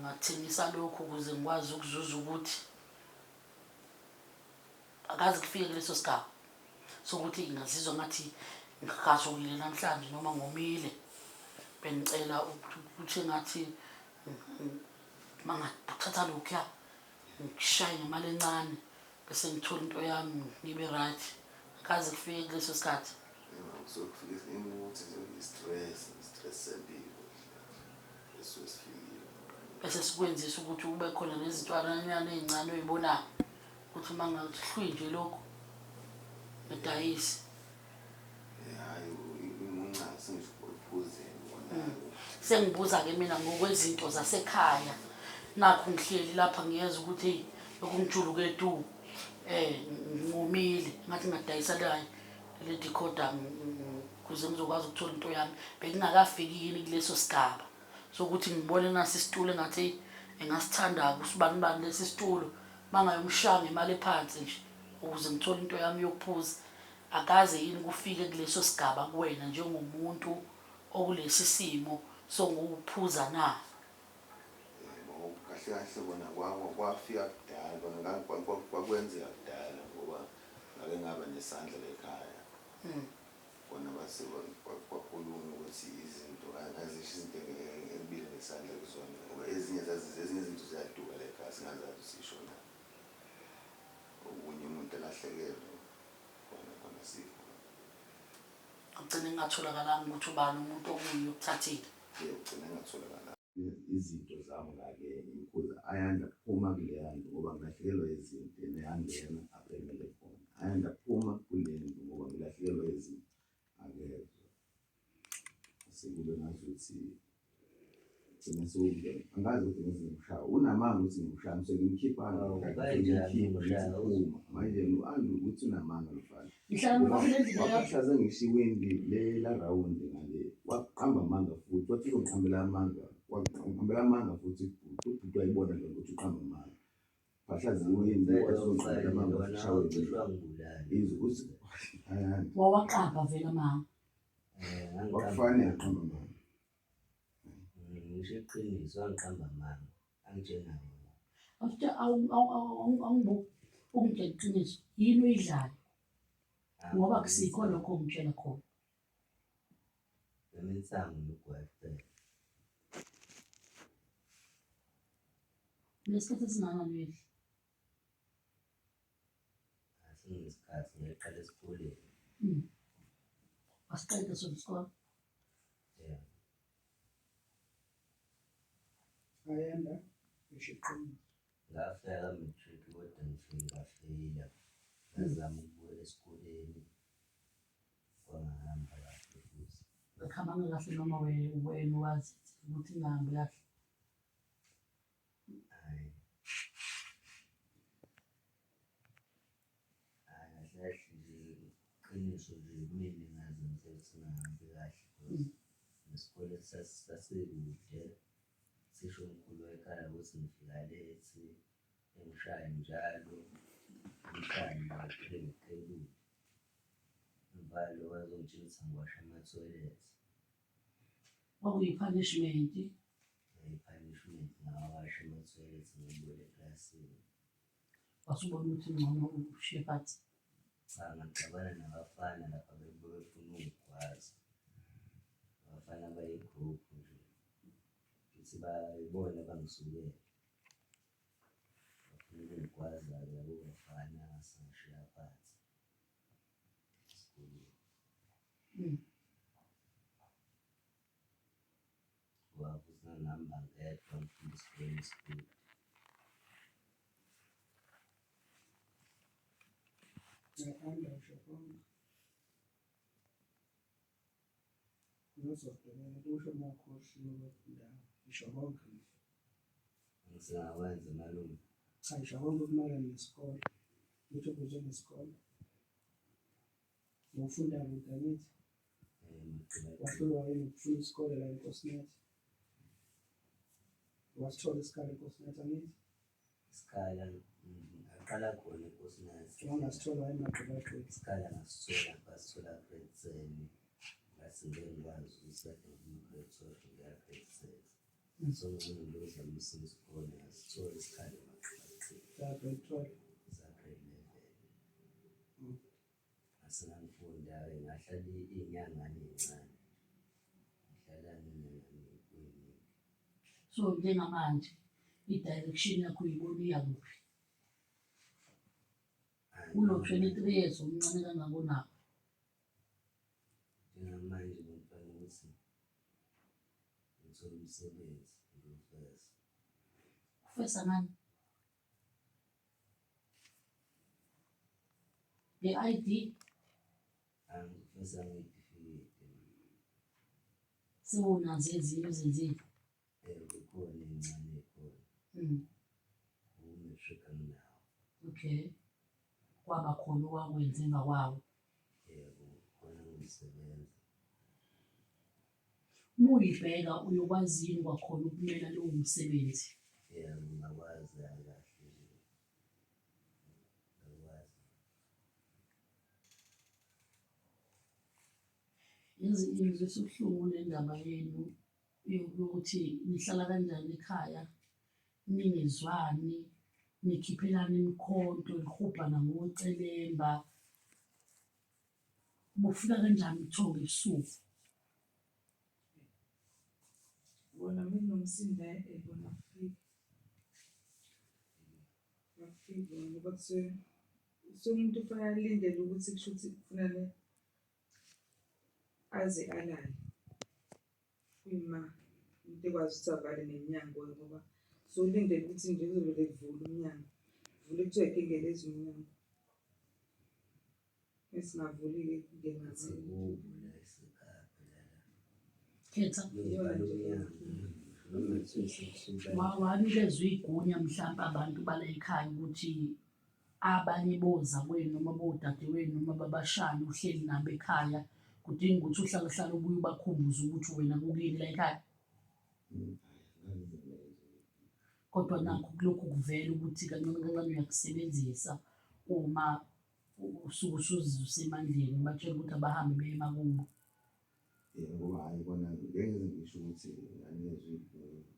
ngathengisa lokhu ukuze ngikwazi ukuzuza ukuthi akaze kufike kuleso sigaba sokuthi ngingazizwa ngathi ngigazukile namhlanje noma ngomile bengicela ukuthi ngathi mangathatha lokhuya ngishaye ngemali encane bese ngithola into yami ngibe right akaze kufike kuleso sikhathi. Kusuke kufike ukuthi i-stress, i-stress sempilo esuke sifikile. Bese sikwenzisa ukuthi kube khona nezintwananyana ey'ncane oy'bonayo ukuthi uma ngathi hlwi nje lokhu ngidayise. Hhayi umuncazi ngisho ephuzeni kona. Sengibuza-ke mina ngokwezinto zasekhaya nakhu ngihleli lapha ngiyeza ukuthi eyi lokhu ngijuluke tu ngomile ngathi ngingadayisa la le decoder ukuze ngizokwazi ukuthola into yami bekungakafiki yini kuleso sigaba sokuthi ngibone nasi isitulo engathi engasithanda-ke usibanibani lesi situlo bangayomshaya ngemali ephansi nje ukuze ngithole into yami yokuphuza akaze yini kufike kuleso sigaba kuwena njengomuntu okulesi simo songuphuza na? Yebo, kahle kahle kona kwafika kudala kona kwakwenzeka kudala ngoba ngake ngaba nesandla la ekhaya. Kona base kwakhulunywa ukuthi izinto ngazisho izinto engibile nesandla kuzona ngoba ezinye ezinye izinto ziyaduka la ekhaya singazazi ukuthi zishona. Okunye umuntu alahlekelwe khona khona sikhona. Ugcine engatholakalanga ukuthi ubani umuntu okuye okuthathile. Yebo, ugcine engatholakalanga. Izinto zami ngake ngikhuza ayanda kuphuma kuleya nto ngoba ngilahlekelwa izinto yena yangena abhemele khona. Ayanda phuma kule ndlu ngoba ngilahlekelwa izinto. Akezwa. Sekube ngazuthi gcina sewungena. Angazi ukuthi ngize ngimshaya. Unamanga ukuthi ngimshaya, ngisuke ngimkhipha Kanjani umshaya? ngiphuma. Manje u-Andrew ukuthi unamanga lo mfana. Ngihlala nomuntu endlini yakho. Waphahlaza ngisho iwindi le la rawundi ngale. Waqamba amanga futhi, wathi uzongiqambela amanga. Waqambela amanga futhi ubhuti, ubhuti wayibona nje ukuthi uqamba amanga. Phahlaza iwindi wathi uzongiqambela amanga Lona washaya cishe iwindi. wangibulala. Izwe ukuthi ayanda. Wawaqamba vele amanga. Eh, ngangiqamba Kwakufanele aqamba amanga. Ngisho iqiniso wangiqamba amanga. Angitshena wona. After awungibuki ungitshela iqiniso yini oyidlayo ngoba akusikho lokho ongitshela khona. Noma insangu nogwayi kuphela. Unesikhathi esingakanani uyidla? Asenginesikhathi ngiqala esikoleni. Wasiqeda sona isikole? Yeah. Ayanda, ngisho iqiniso. Ngafika matric kodwa ngifike ngafeyila. Ngazama ukubuyela esikoleni. Kwangahamba kahle futhi. Akuhambanga kahle noma wena wazi ukuthi ingahambi kahle? Hhayi. Hhayi kahle kahle nje iqiniso nje kumina ngazi ngithe singahambi kahle because nesikole sasikude. Sisho umkhulu wekhaya ukuthi ngifika late, engishaya njalo, ngishaya nje ngiqhelule. Emva kwaloko wazongitshela ukuthi angiwashe amathoyilethi. Kwakuyi-punishment. I-punishment ngawasha amathoyilethi ngabuyela eklasini. Wasubona ukuthi ngcono ushiye phansi. Cha, ngaxabana nabafana lapha befuna ukungigwaza. Abafana bayi-group nje. Futhi bayibona bangisukela. Bafuna ukungigwaza-ke labo bafana ngase ngishiya phansi esikoleni. Ngoba futhi ngangihamba ngedwa ngifunda esikoleni esikude. Ayanda, usho konke. Ngizodokela kusho uma ukhohliwe ndawo. Ngisho konke nje. Ngisengakwenza malume. Cha, ngisho konke okumayelana nesikole. Ukuthi ubuze ngesikole. Ngokufunda kude angithi? Wahlulwa yini ukufuna isikole la eNkosinathi? Wasithola isikhala eNkosinathi angithi? Isikhala ngaqala khona eNkosinathi. Wangasithola wayemagqibagqiba. Isikhala ngasithola ngasithola grade 10. Ngathi ngeke ngikwazi ukuthi kade ngikwi-grade 12 ngiya grade 6. So ngcono ngiyozama esinye isikole ngasithola isikhala emagqibagqiba. Sa grade 12. Sa grade 11. Ngase ngangifunda-ke ngahlala iy'nyangana ey'ncane. Ngihlala iy'nyangana ey'ningi. So njengamanje i-direction yakho uyibona iya kuphi? Kulo 23 years omncane kangaka onawo. Njengamanje bengifuna ukuthi ngithole umsebenzi ngiyofesa. Ufesa ngani? Nge-ID? Angifesa ngey'tifiketi. Sewunazo ezinye ozenzile? Kukhona ey'ncane ey'khona. U-matric anginawo. Okay. Kwaba khona owakwenza emva kwawo? Yebo, khona ngisebenza. Uma uyibheka uyokwazi yini kwakhona ukumela lowo msebenzi? Yebo, ngingakwazi kahle nje. Ngingakwazi. Yazi ingizwisa ubuhlungu le ndaba yenu yokuthi nihlala kanjani ekhaya, ningezwani, nikhiphelana imikhonto, nihubhana ngocelemba. Bufika kanjani ubuthongo ebusuku? Bona bekunomsindo bona kufika. Bakufika bona ngoba kusuke umuntu kufanele alindele ukuthi kusho ukuthi kufanele aze alale. Kuyima umuntu ekwazi ukuthi avale neminyango-ke ngoba sowulindele ukuthi nje kuzovele kuvule umnyango. Kuvule kuthiwe gengelezi umnyango. Esingavulile kungena. Sikubo la esekhaya phela la. Khetha. Ngivala umnyango. Noma kuthiwa isebusuku. Wanikezwa igunya mhlampe abantu bala ekhaya ukuthi abanye boza kwenu noma bodadewenu noma babashane uhleli nabo ekhaya kudinga ukuthi uhlale uhlale ubuye ubakhumbuze ukuthi wena kukini la ekhaya. Kodwa nakho kulokhu kuvela ukuthi kancane kancane uyakusebenzisa uma usuke usuzizwa usemandleni ubatshela ukuthi abahambe beye emakubo. Yebo, ngoba hhayi kona ngeke ngize ngisho ukuthi nganikezwe igunya.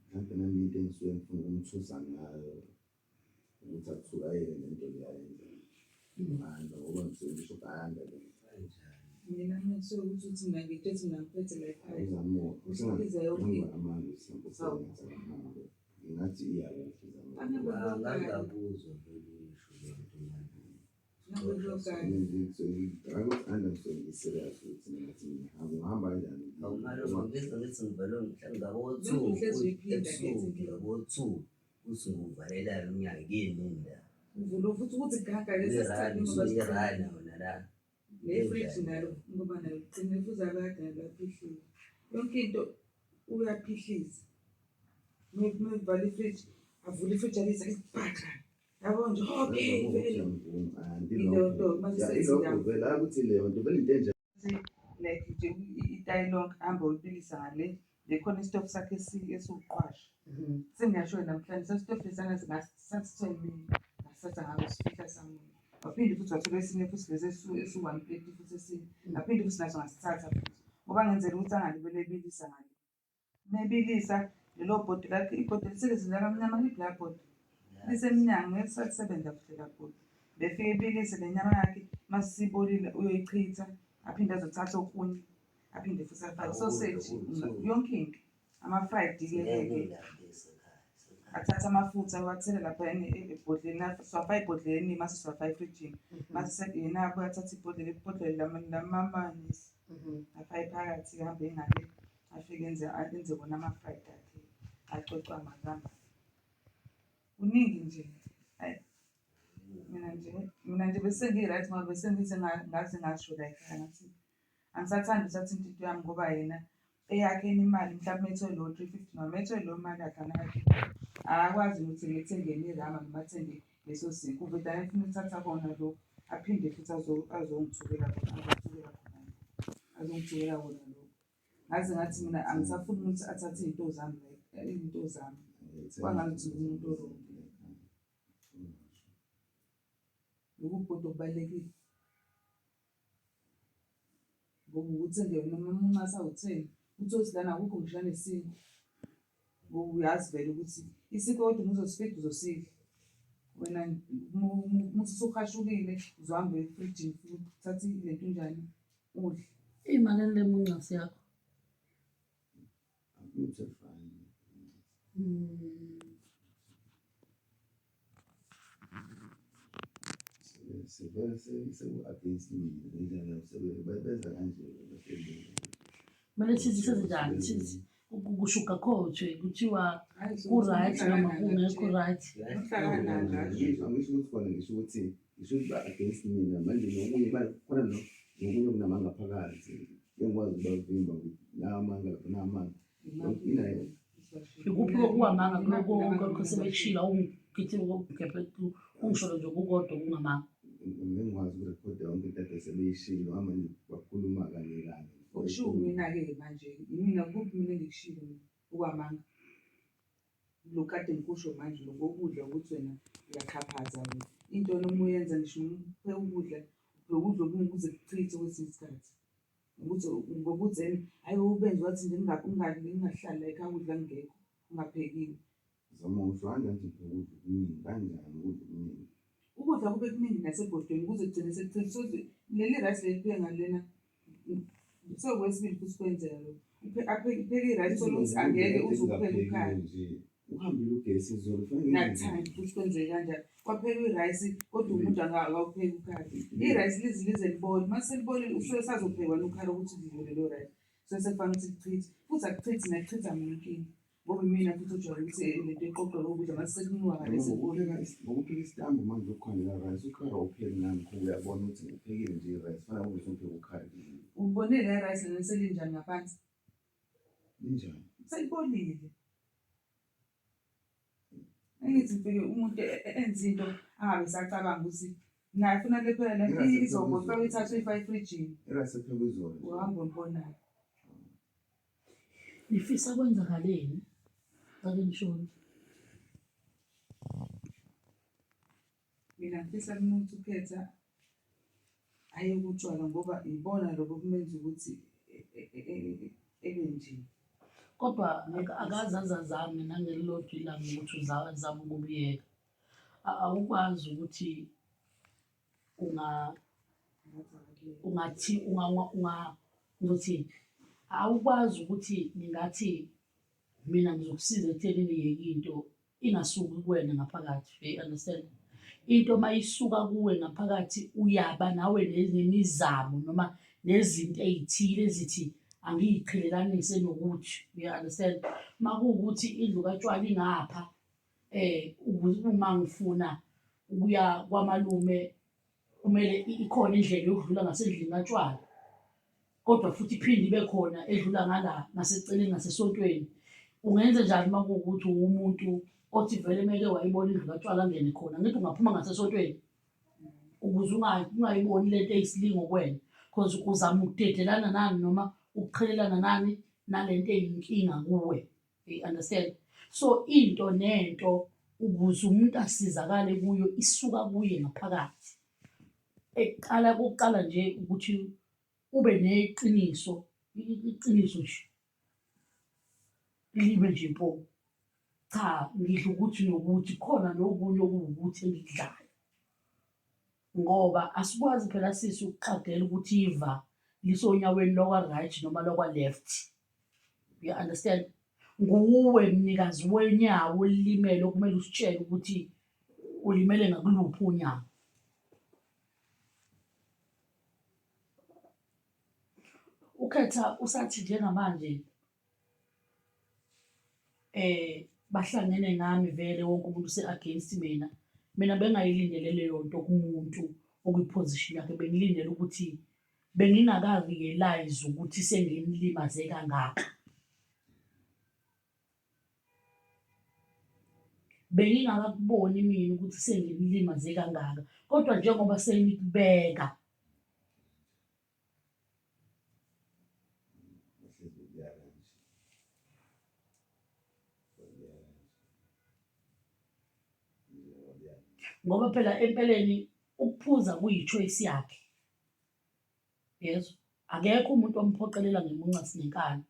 Mhlampe nami into engisuke ngifuna ukumthusa ngayo ukuthi athuke ayeke le nto le ayenzayo. Ngihamba ngoba ngisuke ngisho ukuthi ayanda le. Kanjani? Mina ngisuke ukuthi uthi mina ngitshe ukuthi mina ngiphethe la ekhaya. Uzama Usubiza yonke into. amanga mhlawumbe usebenza ngamanga. Ngingathi iyakuphi uzama. Angangakuzwa vele uyisho le nto manje. Awumalume ngize ngithi ngivalwe mhlawumbe ngabo-two ebusuku ngabo-two uthi ngiwuvalelani umnyango kuyini la. Uvula futhi ukuthi gaga lesi Irani usuyirana wena la. Nefriji nalo ngoba nalo liqinile futhi akade nalo laphihliza. Yonke into uyaphihliza. Mevala ifriji avule ifriji alithi alibhaxa. Yabo nje okay vele. Ilokho vele akuthi leyo nto vele into enjalo. Like nje itayi lonke ahambe ulibilisa ngale bekhona isitofu sakhe esiwuqwasha. Sengiyasho namhlanje sasitofu lesana sasithwe mina ngasithatha ngayosifihla samuntu. Waphinde futhi wathola esinye futhi lesi esiwu-one plate futhi esinye. Ngaphinde futhi naso ngasithatha futhi ngoba ngenzela ukuthi angalibele ebilisa ngale. Mebilisa lelo bhodi lakhe ibhodi lisekezile kamnyama liphi la bhodi lisemnyango ngeke lisasebenza futhi la bhodi. Befike ebilise le nyama yakhe masibolile uyoyichitha aphinde azothatha okunye aphinde futhi afake sausage yonke into ama-fried ke ke athatha amafutha awathele lapha ebhodleleni siwafaka ebhodleleni mase siwafaka efrijini mase yena abuye athathe ibhodlela ibhodlela lamamanisi afake phakathi ahambe ngale afike enze enze kona ama-fried akhe acocwe amazambane kuningi nje ayi mina nje bese ngi-right ngoba bese ngize ngaze ngasho la ekhaya ngathi angisathandi uthatha into yami ngoba yena eyakhe enye imali mhlawumbe uma ethole lowo 350 noma ethole leyo mali yakhe anakho akakwazi ukuthi ngithengeni irama noma athenge leso sinkwa uvedane efuna ukuthatha kona lokhu aphinde futhi azongithukela kona azongithukela khona azongithukela kona lokhu. Ngaze ngathi mina angisafuni ukuthi athathe iy'nto zami like iy'nto zami kwangathi umuntu o-wrong. Lokhu kodwa kubalulekile. Ngoba ukuthi nje noma umunxasa awutheni uthole ukuthi lana akukho ngisho nanesinkwa. Ngoba uyazi vele ukuthi isinkwa kodwa uma uzosifica uzosidla. Wena uma usuhashukile uzohamba uye efrijini futhi uthathe le ntunjana udle. Iyimalini le munxasi yakho? Sivele seku-against mina benza kanje. Kumele sithi senzenjani sithi kushugakhotshwe kuthiwa ku-right noma kungekho right. Angisho ukuthi khona ngisho ukuthi ba-against mina manje nokunye khona nokunye okunamanga phakathi ngeke ngikwazi ukubavimba ukuthi namanga lapha namanga. Ikuphi kokuwamanga kuloko konke sebekushilo awungithi ungisholo nje kukodwa okungamanga. Ngeke ngikwazi ukurekhoda yonke into ade sebeyishilo manje bakhuluma kanye kanye. Okushiwo mina-ke manje yimina kuphi mina engikushilo mina okwamanga. Lokhu kade ngikusho manje lokhu kokudla ukuthi wena uyaxhaphaza wena. Into noma uyenza ngisho noma upheka ukudla, upheka ukudla okuningi kuze kuchithe kwesinye isikhathi. Ukuthi ngokuthi ena hhayi ubenze wathi nje ngingahlali la ekhaya ukudla kungekho kungaphekiwe. Zama usho kanjani ukuthi ngipheka ukudla okuningi kanjani ukudla okuningi? Ukudla kube kuningi nasebhodweni kuze kugcine sekuchitha. So leli rice leli pheke ngalena sekukwesibili futhi kwenzeka lokho. Apheke i-rice uthole ukuthi angeke uze upheke ukhale. Nje uhambile ugesi izolo kufanele Nakuthandi futhi kwenzeke kanjalo. Kwaphekwa i-rice kodwa umuntu akawupheki ukhari. I-rice lize lize libole. Uma selibolile usuke sazophekwa nokhari ukuthi lidlule lelo rice. Suke sekufanele ukuthi lichithe. Futhi akuchithi nakuchitha mina inkinga. Ngoba imina futhi ojwayele ukuthi lento iqoqwe ukudla mase sekunuka ngalesi Ngokupheka ngokupheka isitambu manje ukukhandela rice ukhari awupheki nami mkhulu uyabona ukuthi uphekile nje i-rice fana ukuthi upheke ukhari. Ubonile i-rice lena selinjani ngaphansi? Linjani? Selibolile. Angithi ngifike umuntu enze into angabe esacabanga ukuthi naye funa le phela le izobohlwa ithathwe ifake efrijini. I-rice ephekwe izolo. Uhamba ulibonayo. Nifisa kwenzakaleni? Ake nishoni. Mina ngifisa kumuntu ukhetha aye kutshwala ngoba ibona lokho kumenza ukuthi ebe nje. Kodwa akaze azazame nangelilodwa ilanga ukuthi uzama ukubuyeka. Awukwazi ukuthi unga ungathi unga ngizothini awukwazi ukuthi ngingathi mina ngizokusiza ekuthenini yeke into ingasuki kuwena ngaphakathi you understand into uma isuka kuwe ngaphakathi uyaba nawe nemizamo noma nezinto ey'thile ezithi angiyiqhelelanise nokuthi you understand uma kuwukuthi indlu katshwala ingapha uma ngifuna ukuya kwamalume kumele ikhona indlela yokudlula ngasendlini katshwala kodwa futhi iphinde ibe khona edlula ngala ngaseceleni ngasesontweni. Ungenze njani uma kuwukuthi uwumuntu othi vele meke wayibona indlu katshwala angene khona? Angithi ungaphuma ngasesontweni ukuze ungayiboni lento eyisilingo kuwena cause uzama ukudedelana nani noma ukuqhelelana nani nalento eyinkinga kuwe. You understand? So into nento ukuze umuntu asizakale kuyo isuka kuye ngaphakathi. Ekuqala kokuqala nje ukuthi ube neqiniso, iqiniso nje libe nje mpo. Cha, ngidla ukuthi nokuthi khona nokunye okuwukuthi engikudlayo. Ngoba asikwazi phela sisi ukuqagela ukuthi iva lisonyaweni lwakwa-right noma lwakwa-left. You understand? Nguwe mnikazi wenyawo olilimele okumele usitshele ukuthi ulimele ngakuluphi unyawo. Ukhetha usathi njengamanje bahlangene ngami vele wonke umuntu use-against mina. Mina bengingayilindele leyo nto kumuntu okwi-position yakhe, bengilindele ukuthi bengingaka-realise ukuthi sengimlimaze kangaka. Bengingakakuboni mina ukuthi sengimlimaze kangaka, kodwa njengoba senikubeka. Ngoba phela empeleni ukuphuza kuyi-choice yakhe. Yezwa? Akekho umuntu omphoqelela ngemuncasi nenkani.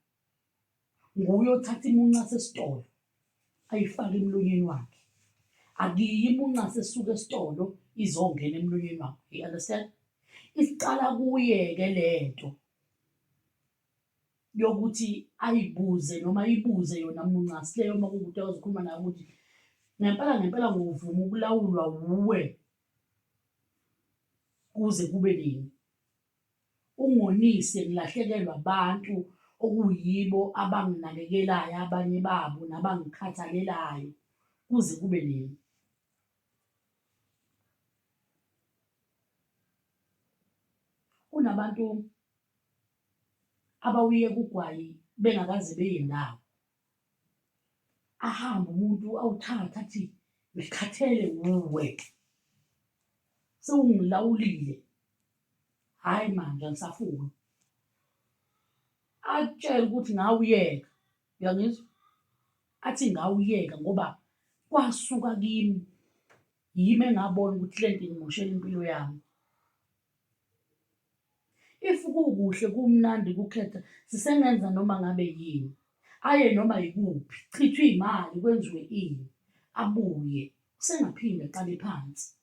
Nguye othatha imuncasi esitolo ayifake emlonyeni wakhe. Akuyiyo imuncasi esuka esitolo izongena emlonyeni wakhe. You understand? Isiqala kuye-ke le nto yokuthi ayibuze noma ayibuze yona muncasi leyo uma kuwukuthi akazukhuluma naye ukuthi ngempela ngempela ngovuma ukulawulwa wuwe kuze kube nini. Ungonise ngilahlekelwa abantu okuyibo abanginakekelayo abanye babo nabangikhathalelayo kuze kube nini. Kunabantu abawuyeka ugwayi bengakaze beye ndawo. Ahambe umuntu awuthathe athi ngikhathele wuwe, sewungilawulile, hhayi manje angisafuni. Akutshele ukuthi ngawuyeka, uyangizwa? Athi ngawuyeka ngoba kwasuka kimi, yimi engabona ukuthi le nto ingimoshela impilo yami. If kukuhle kumnandi kukhetha sisengenza noma ngabe yini. Aye noma yikuphi, kuchithwe iy'mali kwenziwe ini, abuye usengaphinde aqale phansi.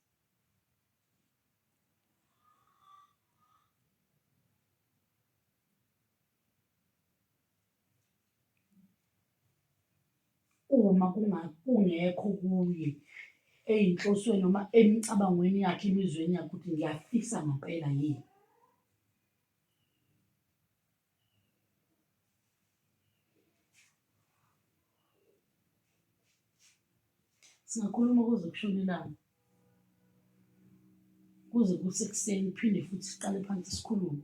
Uma kungekho kuye ey'nhlosweni noma emicabangweni yakhe, emizweni yakhe ukuthi ngiyafisa ngampela yini. Singakhuluma kuze kushone ilanga, kuze kuse ekuseni phinde futhi siqale phansi sikhulume.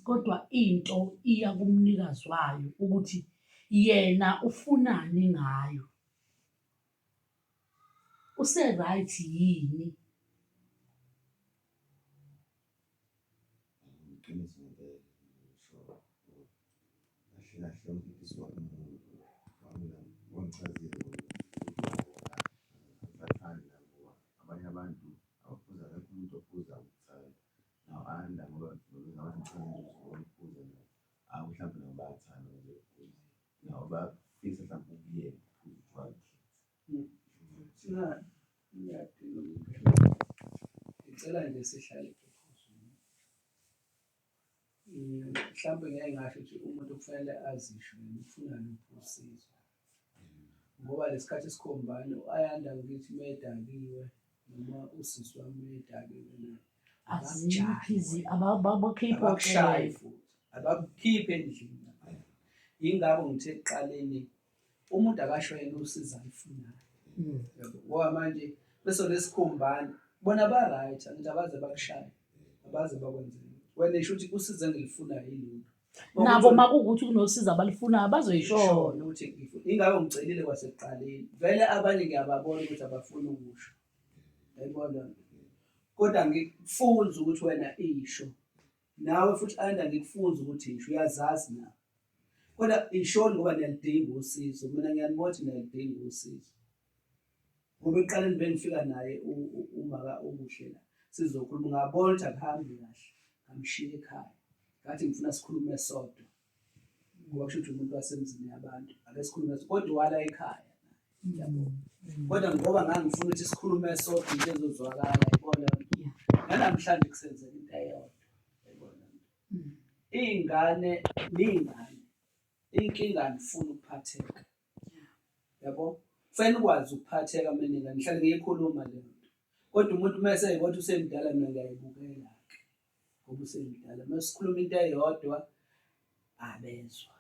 Kodwa into iya kumnikazi wayo ukuthi yena ufunani ngayo. Use-right yini? Iqiniso ngempela ngisho kahle kahle umphikisi wami wangichazile ukuthi angisathandi ngoba abanye abantu abaphuza akekho umuntu ophuza ukuthanda. Nawu anda ngoba ngabe ngichaza ukuthi ukuphuza nabo awu mhlawumbe nabo bayathanda nje ukuphuza. Nabo bayafisa mhlawumbe ukuyeka ukuphuza utshwala. Ngiyadinga ngicela nje sihlale ephuzweni. Mhlawumbe ngeke ngasho ukuthi umuntu kufanele azisho yena ufuna luphi usizo. Ngoba lesikhathi esikhombane u-Ayanda ngithi uma edakiwe noma usisi wami uma edakiwe naye Aziphi abakushayi futhi abakukhiphi endlini. Yingakho ngithe ekuqaleni umuntu akasho yena usizo alufunayo. Yabo ngoba manje bese lesikhumbane bona ba-right angithi abaze bakushaye abaze bakwenzele wena isho ukuthi usizo engilifunayo yilolu. Nabo uma kuwukuthi kunosizo abalufunayo bazoyishona. Ukuthi ingakho ngicelile kwasekuqaleni vele abanye ngiyababona ukuthi abafuni ukusho yayibona kodwa ngikufunza ukuthi wena isho nawe futhi anda ngikufunza ukuthi isho uyazazi nawe kodwa ishoni ngoba niyalidinga usizo mina ngiyanibona ukuthi niyalidinga usizo ngoba ekuqaleni bengifika naye umaka okuhle la sizokhuluma ngabona ukuthi akuhambi kahle ngamshiya ekhaya ngathi ngifuna sikhulume sodwa ngoba kusho ukuthi umuntu wasemzini yabantu ake sikhulume kodwa wala ekhaya yabo kodwa ngoba ngangifuna ukuthi sikhulume sodwa into ezozwakala yibona nanamhlanje kusenzeka into eyodwa yibona iy'ngane niy'ngane inkinga anifuni ukuphatheka yabo kufanele ukwazi ukuphatheka mina ingane ngihlale ngiyikhuluma leyo nto kodwa umuntu uma eseyibona ukuthi usemdala mina ngiyayibukela-ke ngoba usemdala uma sikhuluma into eyodwa abezwa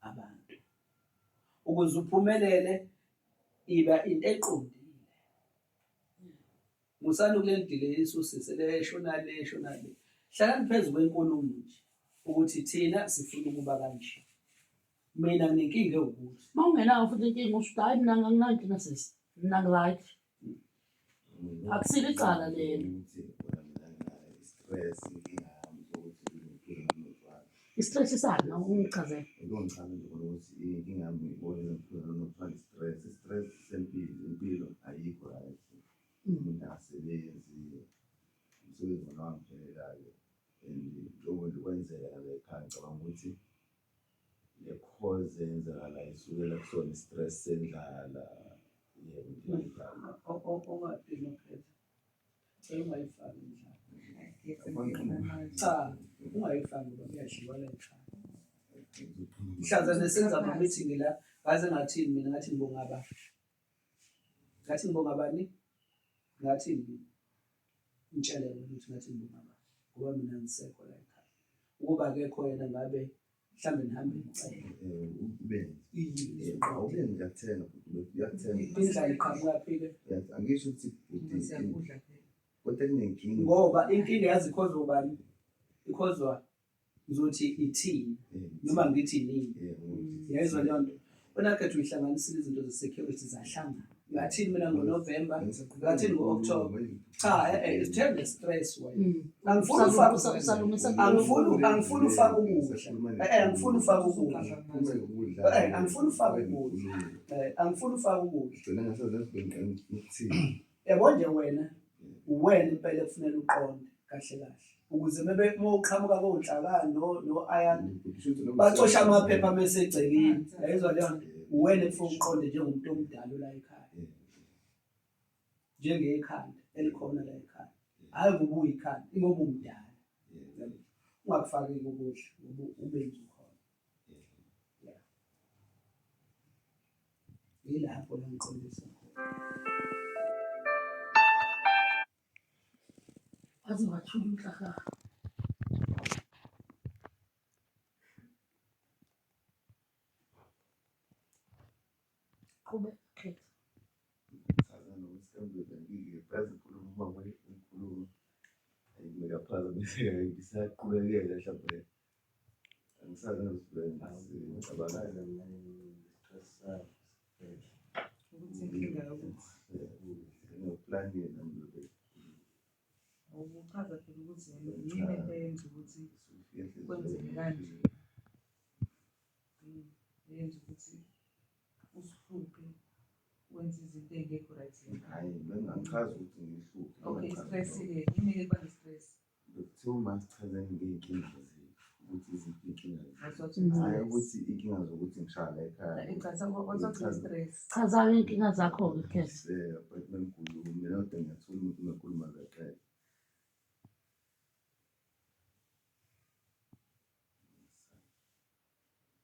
abantu ukuze uphumelele iba into eqondile musani ukulelidileyisa usise le eshona le eshona le hlalani phezu kwenkulumo nje ukuthi thina sifuna ukuba kanje mina nginenkinga ewukuthi uma ungenayo futhi inkinga usho ukuthi hhayi mina anginankinga sisi mina ngi-right akusilo icala lelo Stress inkinga yami ukuthi ngiphuza notshwala. I-stress sani ungichazele Ukungichaza nje khona ukuthi inkinga yami ngibona ngiphuza notshwala i-stress i-stress sempilo impilo ayikho right umuntu akasebenzi umsebenzi wona wangiphelela-ke and njengoba nje kwenzeka la ekhaya ngicabanga ukuthi le cause eyenzakala isukela kusona i-stress sendlala yebo nje indlala Ungadinwa phetha. Cela ungayifaki indlala. Cha, ungayifaki ngoba kuyadliwa la ekhaya. Mhlazane senza ama-meeting la, ngaze ngathini mina ngathi ngibonga ba. Ngathi ngibonga bani? Ngathini mina? Ngitshele wena ukuthi ngathi ngibonga bani ngoba mina ngisekho la ekhaya. Ukuba akekho yena ngabe mhlawumbe nihambe nicele. Ubenzi. Awubenzi uyakuthenga bhuti, uyakuthenga. Indlala iqhamuka phi-ke? Angisho ukuthi bhuti Siyakudla phela. kodwa kunenkinga. Ngoba inkinga yazi ikhozwa ubani? Ikhozwa ngizothi ithini noma ngithi nini. Yayizwa leyo nto. Wena khetha uyihlanganisile izinto ze-security zahlangana. Ngathini mina ngo-November, ngathini ngo-October. Cha, eh, it's the stress wena. Angifuni ufake Usalungisa angifuni ufake ukudla. Eh, angifuni ufake ukudla. Eh, angifuni ufake ukudla. Eh, angifuni ufake ukudla. Gcina ngasezenza ukuthini. Yabo nje wena uwena impela ekufunela uqonde kahle kahle ukuze bebe uma uqhamuka konhlaka no no ayanda bacosha amaphepha mese egcekeni yayizwa leyo nto uwena ekufuneka uqonde njengomuntu omdala la ekhaya njengekhanda elikhona la ekhaya hhayi ngoba uyikhanda ingoba umdala ungakufaki ukudla ngoba ubenzi ukhona yeah yilapho la ngiqondisa khona. Waze wathula uNhlahla. Ngiyaphazamiseka ngisaqhubekeka mhlawumbe angisazi ngicabanga Stress sami siphele. Ukuthi inkinga yokuthi ngiyoplanile nami lobe ubuchaza phela ukuthi yini into eyenza ukuthi kwenzeke kanje. Eyenza ukuthi usihluphe wenze izinto ey'ngekho right. Hhayi, bengingachazi ukuthi ngihluphe. Okay, i-stress-ke yini-ke kuba ne-stress? Bekuthiwa uma sichazeni ngey'nkinga zethu ukuthi iziphi iy'nkinga zethu. Wathi Hhayi ukuthi iy'nkinga zokuthi ngishaya la ekhaya. wathi stress. Chaza-ke iy'nkinga zakho-ke Khetha. But mengikhuluma mina kodwa ngiyathula umuntu uma ekhuluma akaxele.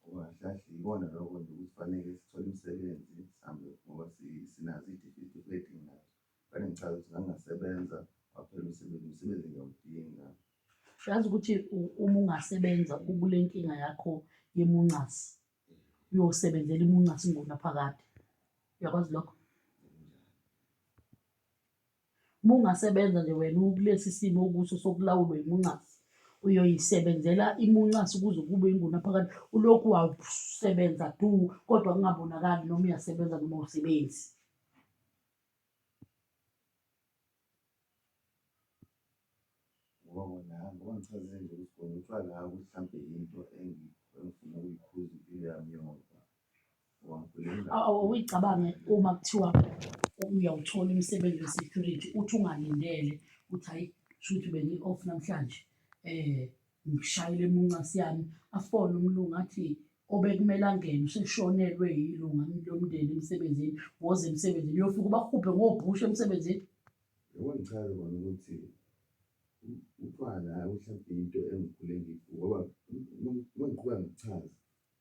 Ngoba kahle kahle ikona lokho nje ukuthi fanele sithole imisebenzi sihambe ngoba sinazo iy'tifiketi nginazo. Fanele ngichaze ukuthi ngangingasebenza waphela umsebenzi, umsebenzi ngiyawudinga. Uyazi ukuthi uma ungasebenza ukule nkinga yakho yemuncasi, uyosebenzela imuncasi ingunaphakade. Uyakwazi lokho? Uma ungasebenza nje wena ukulesi simo okuso sokulawulwa imuncasi, uyoyisebenzela imuncasi kuze kube ingunaphakade. Ulokhu wasebenza du kodwa kungabonakali noma uyasebenza noma awusebenzi. Ngoba kona ngoba ngichazile nje ukuthi kona utshwala ukuthi mhlampe yinto engifuna ukuyiphuza impilo yami yonke. Ngoba ngikhule Awuyicabange uma kuthiwa uyawuthola umsebenzi we-security uthi ungalindele uthi hayi shuthi bengi-off namhlanje ngishayele emuncasi yami afone umlungu athi obekumele angene useshonelwe yilunga lomndeni emsebenzini, woza emsebenzini uyofika ubahubhe ngobhusha emsebenzini. Yabo ngichaze kona ukuthi utshwala mhlawumbe into engikhule ngoba uma ngiqhubeka ngikuchaza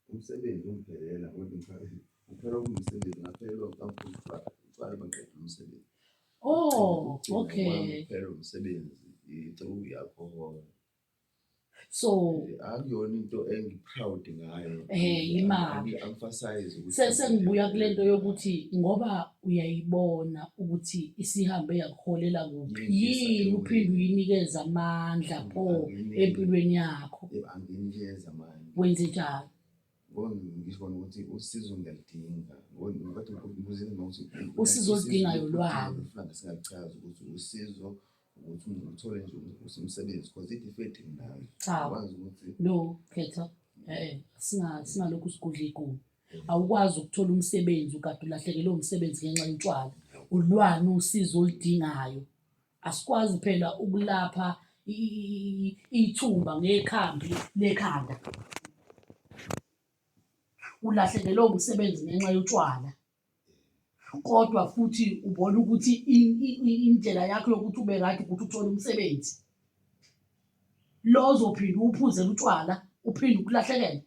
umsebenzi ungiphelela ngoba ngichaze uphela umsebenzi ngaphelelwa utshwala utshwala bangiqedela umsebenzi. Oh, okay. Uphela umsebenzi i-through i-alcohol. So Akuyona into engi-proud ngayo. Imali. Angi-emphasize ukuthi Sengibuya kule nto yokuthi ngoba uyayibona ukuthi isihambe yakuholela kuphi, yini uphinde uyinikeze amandla pho empilweni yakho? Anginikeza amandla. Wenze njani? Ngoba ngisho kona ukuthi usizo ngiyaludinga. Ngoba ngikade ngibuzile ngokuthi Usizo oludingayo lwani? Ngifuna singachazi ukuthi usizo ukuthi uthole nje umsebenzi because i-defect nginazo. Cha. Ukwazi ukuthi No, Khetha. Singalokhu sigudla iguma. Awukwazi ukuthola umsebenzi ukade ulahlekelwe umsebenzi ngenxa yotshwala. Ulwani usizo oludingayo. Asikwazi phela ukulapha ithumba ngekhambi lekhanda. Ulahlekelwe umsebenzi ngenxa yotshwala. Kodwa futhi ubona ukuthi indlela yakho yokuthi ube right ukuthi uthole umsebenzi. Lo ozophinde uwuphuzele utshwala uphinde ukulahlekele.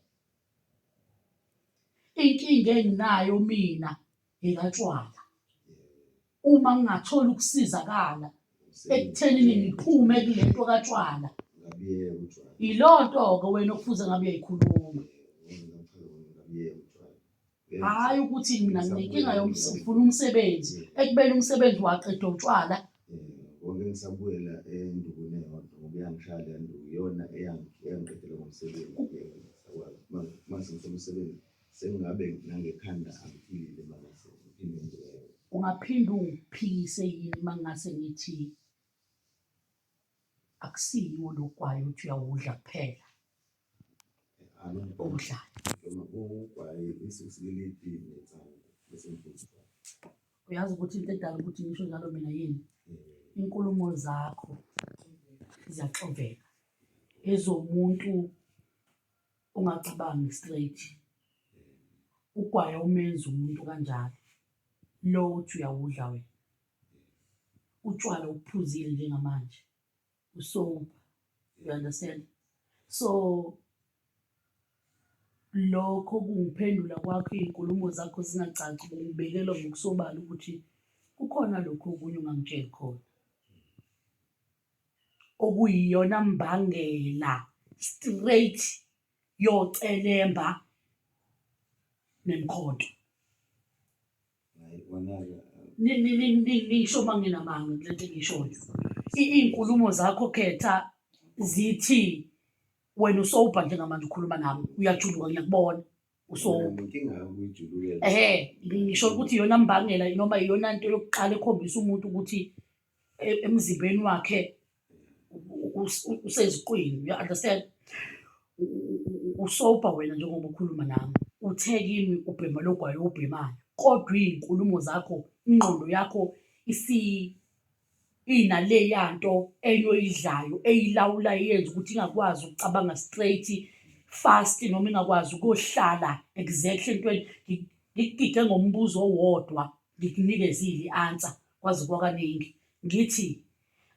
Inkinga enginayo mina ngekatshwala. Uma ngingathola ukusizakala ekuthenini ngiphume kule nto katshwala. ngabiyeka utshwala. Yiloo nto-ke wena okufuze ngabe uyayikhuluma. Ngabiyeka utshwala. Hhayi ukuthi mina nginenkinga ufuna umsebenzi ekubeni umsebenzi waqeda utshwala. Konke ngisabuyela endukwini eyodwa ngoba iyangishaya le nduku iyona eyangiqedela ngomsebenzi. Ngisakwazi uma sengithola umsebenzi sengingabe nangekhanda angiphilile manje ngiphinde ngenze eyodwa. Ungaphinde ungiphikise yini uma ngingase ngithi akusiyiwo lo gwayi othi uyawudla kuphela owudlayo? Ugwayi isikilidi nensangu bese ngiphuza utshwala. Uyazi ukuthi into edala ukuthi ngisho njalo mina yini? Inkulumo zakho ziyaxoveka. Ezomuntu ongacabangi straight. Ugwayi awumenzi umuntu kanjalo. Lo othi uyawudla wena. Utshwala ubuphuzile njengamanje. Usober. You understand? So lokho kungiphendula kwakho iy'nkulumo zakho zingacaci kungibekela ngokusobala ukuthi kukhona lokhu okunye ongangitsheli khona. Okuyiyona mbangela straight yocelemba nemkhonto. Nisho uma nginamanga kule nto engiyishoyo. Iy'nkulumo zakho Khetha Zithi wena usober njengamanje ukhuluma nami, uyajuluka ngiyakubona. Usober. Inkinga yokuyijulukela. Ehhe, ngisho ukuthi iyona mbangela noma iyona nto yokuqala ekhombisa umuntu ukuthi emzimbeni wakhe useziqwini, you understand? Usober wena njengoba ukhuluma nami. Uthe kimi ubhema lo gwayi owubhemayo, kodwa iy'nkulumo zakho, ingqondo yakho inaleya nto enye oyidlayo eyilawula iyenza ukuthi ingakwazi ukucabanga straight fast noma ingakwazi ukuyohlala exactly entweni. Ngikudide ngombuzo owodwa, ngikunikezile i-answer kwaze kwakaningi. Ngithi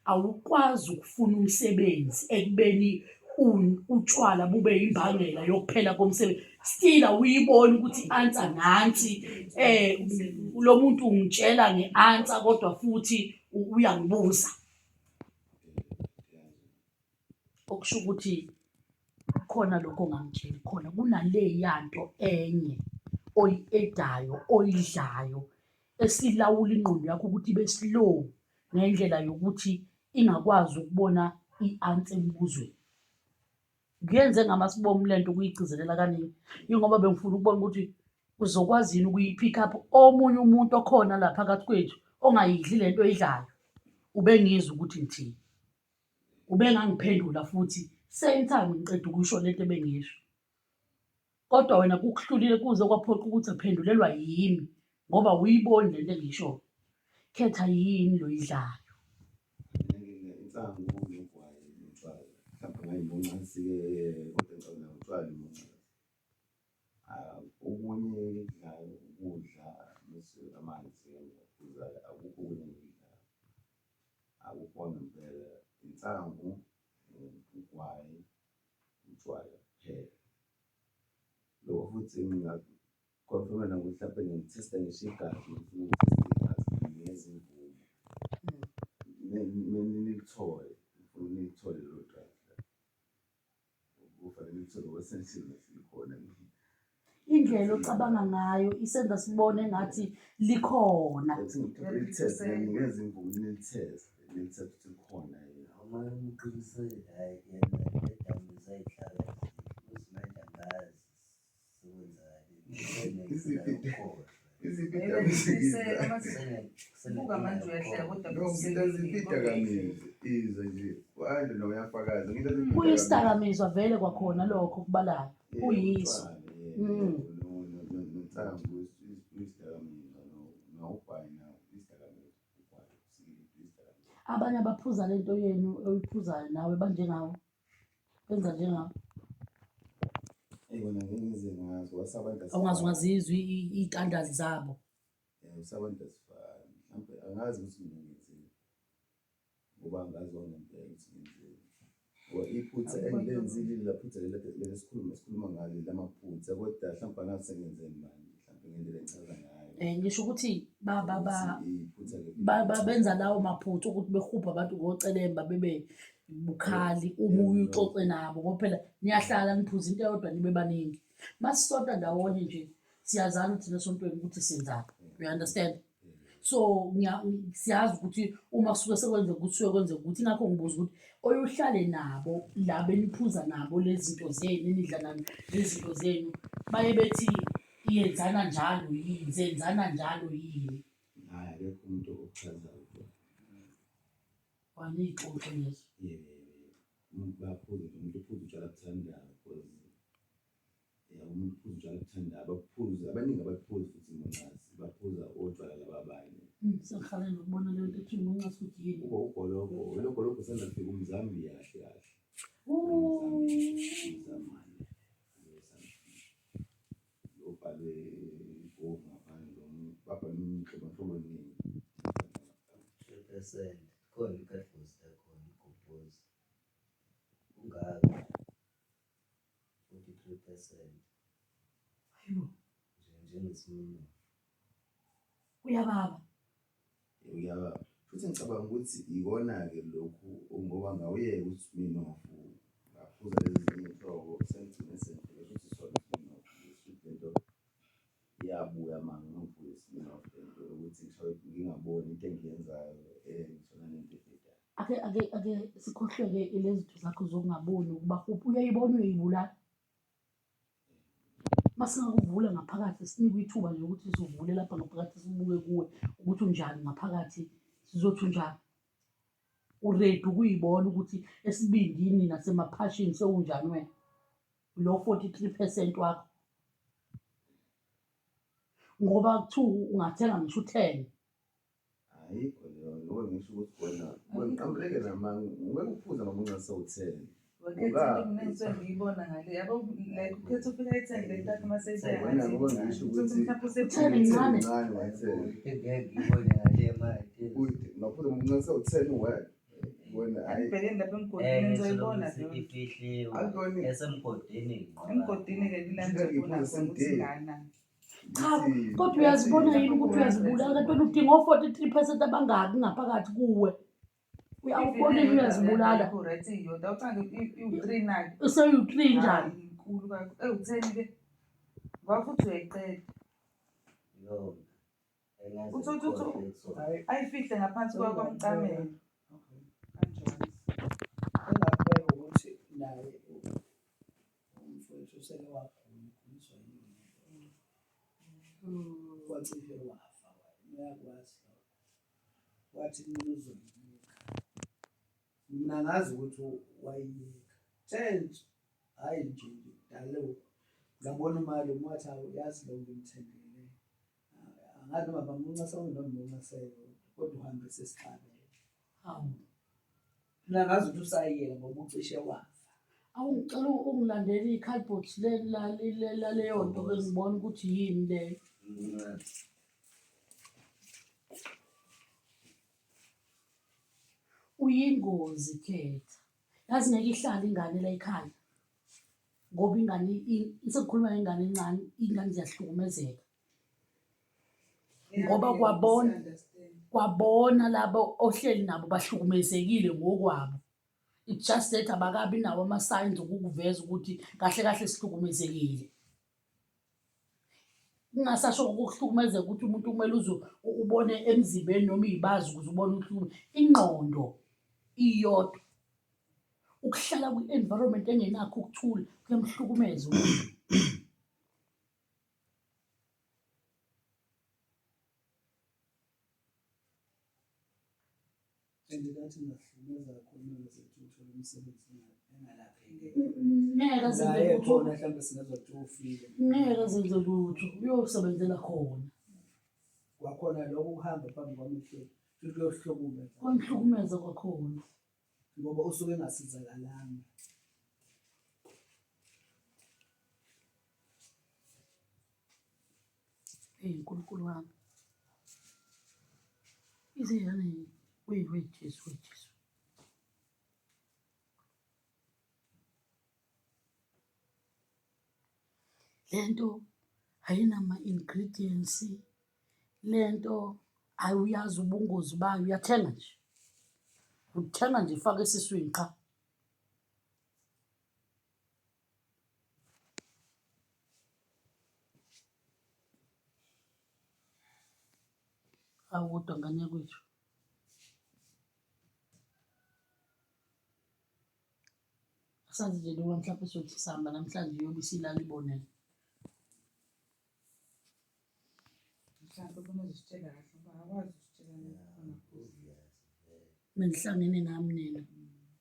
awukwazi ukufuna umsebenzi ekubeni utshwala bube imbangela yokuphela komsebenzi. Still awuyiboni ukuthi i-answer nansi, lo muntu ungitshela nge-answer kodwa futhi uyangibuza. Okusho ukuthi khona lokho ongangitsheli khona, kunaleya nto enye oyi-add-ayo, oyidlayo esilawula ingqondo yakho ukuthi ibe slow ngendlela yokuthi ingakwazi ukubona i-answer embuzweni. Kuyenze ngamasibomu le nto ukuyigcizelela kaningi, yingoba bengifuna ukubona ukuthi uzokwazi yini ukuyi-pick up omunye umuntu okhona la phakathi kwethu ongayidli le nto oyidlayo. Ubengizwa ukuthi ngithini, ubengangiphendula futhi same time ngiqeda ukusho lento ebengiyisho. Kodwa wena kukuhlulile kuze kwaphoqa ukuthi aphendulelwa yimi ngoba awuyiboni lento engiyishoyo. Khetha yini lo oyidlayo. Insangu nogwayi notshwala. Mhlawumbe ngayimuncansi-ke kodwa ngicabanga utshwala imuncansi. Okunye engikudlayo ukudla bese amanzi engiwaphuzayo akukho okunye engikudlayo. Akukho kwangempela, insangu, ugwayi, utshwala kuphela. Lokho futhi ngingakhonfema nokuthi mhlampe ngitheste ngisho igazi ngifuna ukuthesta igazi nginikeze imvumo. Nilithole, ngifuna nilithole lelo gazi. Kufanele nilithole ngoba senhlezi likhona kimi. Indlela ocabanga ngayo isenza sibone engathi likhona. Uthi ngilitheste, nginikeze imvumo nilitheste, nilitheste ukuthi likhona yini. Uma ngiqinisile hhayi yena idakamizwa ayidlala nje uthi manje angazi sekwenzakaleni Iziphi iziphi Buka manje uyahleka kodwa No, ngithatha izidakamizwa izwa nje manje nawe uyafakaza ngithatha Kuyisidakamizwa vele kwakhona lokho okubalayo. Kuyiso. Nensangu isidakamizwa nogwayi nawo isidakamizwa ugwayi isidakamizwa. Abanye abaphuza lento yenu oyiphuzayo nawe banjengawe. Benza njengawe. Eyi wena ngeke ngize ngazi wasabantu Awungaze ungazizwa iy'tandali zabo. Usabantu asifani mhlawumbe angazi ukuthi mina ngenzeni ngoba angazi kwangempela ukuthi ngenzeni. Ngoba iphutha engilenzile lela phutha lela leli sikhuluma sikhuluma ngalo lamaphutha kodwa mhlawumbe angazi sengenzeni manje mhlawumbe ngendlela engichaza ngayo. Ngisho ukuthi ba ba ba Iphutha ke benza lawo maphutha ukuthi behubhe abantu ngocelemba bebe bukhali uma uye uxoxe nabo ngoba phela niyahlala niphuza into eyodwa nibe baningi. Masisonta ndawonye nje siyazana thina esontweni ukuthi senzani. You understand? So siyazi ukuthi uma kusuke sekwenzeka ukuthi kusuke kwenzeka ukuthi ingakho ngibuza ukuthi oyohlale nabo la beniphuza nabo lezi zinto zenu enidla nani lezi zinto zenu baye bethi yenzana njalo yini zenzana njalo yini. Hhayi akekho umuntu okuchazayo. Waniyixoxe lezo. Yebo, umuntu bayaphuza nje umuntu uphuza utshwala abuthandayo because ya umuntu uphuza utshwala abuthandayo abaphuzi abaningi abaphuzi futhi imuncazi baphuza otshwala laba abanye. Sengihalela ukubona leyo nto ethi imuncazi ukuthi yini. Uba ugologo, lo gologo usanda kufika umZambia kahle kahle. Umzambia. Obhalwe ibhovu ngaphandle babhalwe inhlobonhlobo eningi. 3%. Khona i-cardboard yakhona igobhozi. Ungaka 43%. Hayibo. Nje njengesiminofu. Kuyababa. Uyababa. Futhi ngicabanga ukuthi ikona-ke lokhu ngoba ngawuyeka uSminofu ngaphuza lezi zinye iy'nhlobo sengigcine sengifike futhi sona uSminofu lesi lento iyabuya manje ngangiphuza iSminoff lento yokuthi ngisho ngingaboni into engiyenzayo ngishona nento ebhedayo. Ake Ake ake ake sikhohlwe-ke lezi zinto zakho zokungaboni ukuba uyayibona uyayibulala. Masingakuvula ngaphakathi sinikwe ithuba nje ukuthi sivule lapha ngaphakathi sibuke kuwe ukuthi unjani ngaphakathi sizothi unjani. Uredi ukuyibona ukuthi esibindini nasemaphashini sewunjani wena. Lo 43% wakho. Ngoba kuthiwa ungathenga ngisho u-10. Ayikho leyo ngoba ngisho ukuthi kona ngiqambuleke namanga ngeke uphuze ngoba ungasewutheni. Wakhetha into mina ngisuke ngiyibona ngale yabo like ukhetha ufika etheni le nto uma seyifika Wena ngoba ngisho ukuthi ukuthi mhlawumbe Utheni usephuzile. ncane. Ncane watheni. Ngeke ngibone ngale manje. Ungaphuma ungasewutheni wena. Wena ayi Angibhekeni lapha emgodini Eh ngizoyibona ngizoyibona leyo nto. ifihliwe. Akuyona- Esemgodini ngqo. Emgodini-ke ila ngizobona khona ukuthi ingakanani. Cha, kodwa uyazibona yini ukuthi uyazibulala kanti wena udinga o-43% abangaki ngaphakathi kuwe. Uyawubona yini uyazibulala. Ayikho right iyodwa awuthanda iwu-three nake. Useyi-three njani? Hayi, inkulu kakhulu. Ewu-ten ke. Ngoba futhi uyayiqeda. Yona. Engaze Uthi- uthi- uthi- ngikhohlwe kusona. Hhayi, Ayifihle ngaphansi kwamcamelo. okay. Kanjalo. Engakubeka ukuthi naye umfowethu useke wagula, uguliswa yini wacishe wafa uyakwazi lokho. Wathi mina uzoyiyeka. Mina ngazi ukuthi wayiyeka. Thenji, hhayi nje nje kudala ngabona umalume wathi awu yazi lo ngimthengele. Angazi noma bamunca sonke noma ngimunca seyodwa kodwa uhambe sesixabene. Hawu. Mina ngazi ukuthi usayiyeka ngoba ucishe wafa. Awu ngicela ungilandele i-cardboard laleyo nto ke ngibone ukuthi yini leyo. Uyingozi Khetha. Yazi ngeke ihlale ingane la ekhaya. Ngoba ingane sekukhuluma ngengane encane, iy'ngane ziyahlukumezeka. Ngoba kwabona kwabona labo ohleli nabo bahlukumezekile ngokwabo. It's just that abakabi nawo ama-signs okukuveza ukuthi kahle kahle sihlukumezekile. Kungasasho ukuhlukumezeka ukuthi umuntu kumele uze ubone emzimbeni noma iy'bazi ukuze ubone ukuhlukumezeka. Ingqondo iyodwa. Ukuhlala kwi-environment engenakho ukuthula kuyamhlukumeza umuntu. And ngathi ngahlukumeza kakhulu uma ngizothi uthole umsebenzi engalapheki. Ngeke azenze Naye lutho. khona mhlawumbe singezwa kuthiwa ufile. Ngeke azenze lutho. Uyosebenzela khona. Kwakhona lokho ukuhamba phambi kwamehlo futhi kuyohlukumeza. Kwamhlukumeza kwakhona. Ngoba usuke engasizakalanga. Eyi Nkulunkulu wami. Izingane we we Jesu we Jesu. Lento ayinama-ingredients, lento awuyazi ubungozi bayo, uyathenga nje. Uthenga nje ufake esiswini qha. Awu kodwa ngane yakwethu. Asazi nje noma mhlawumbe sothi sihamba namhlanje iyobe isilala ibonele. Mhlawumbe khona uzositshela kahle ngoba akwazi usitshela ungaphuzi. Benihlangene nami nina.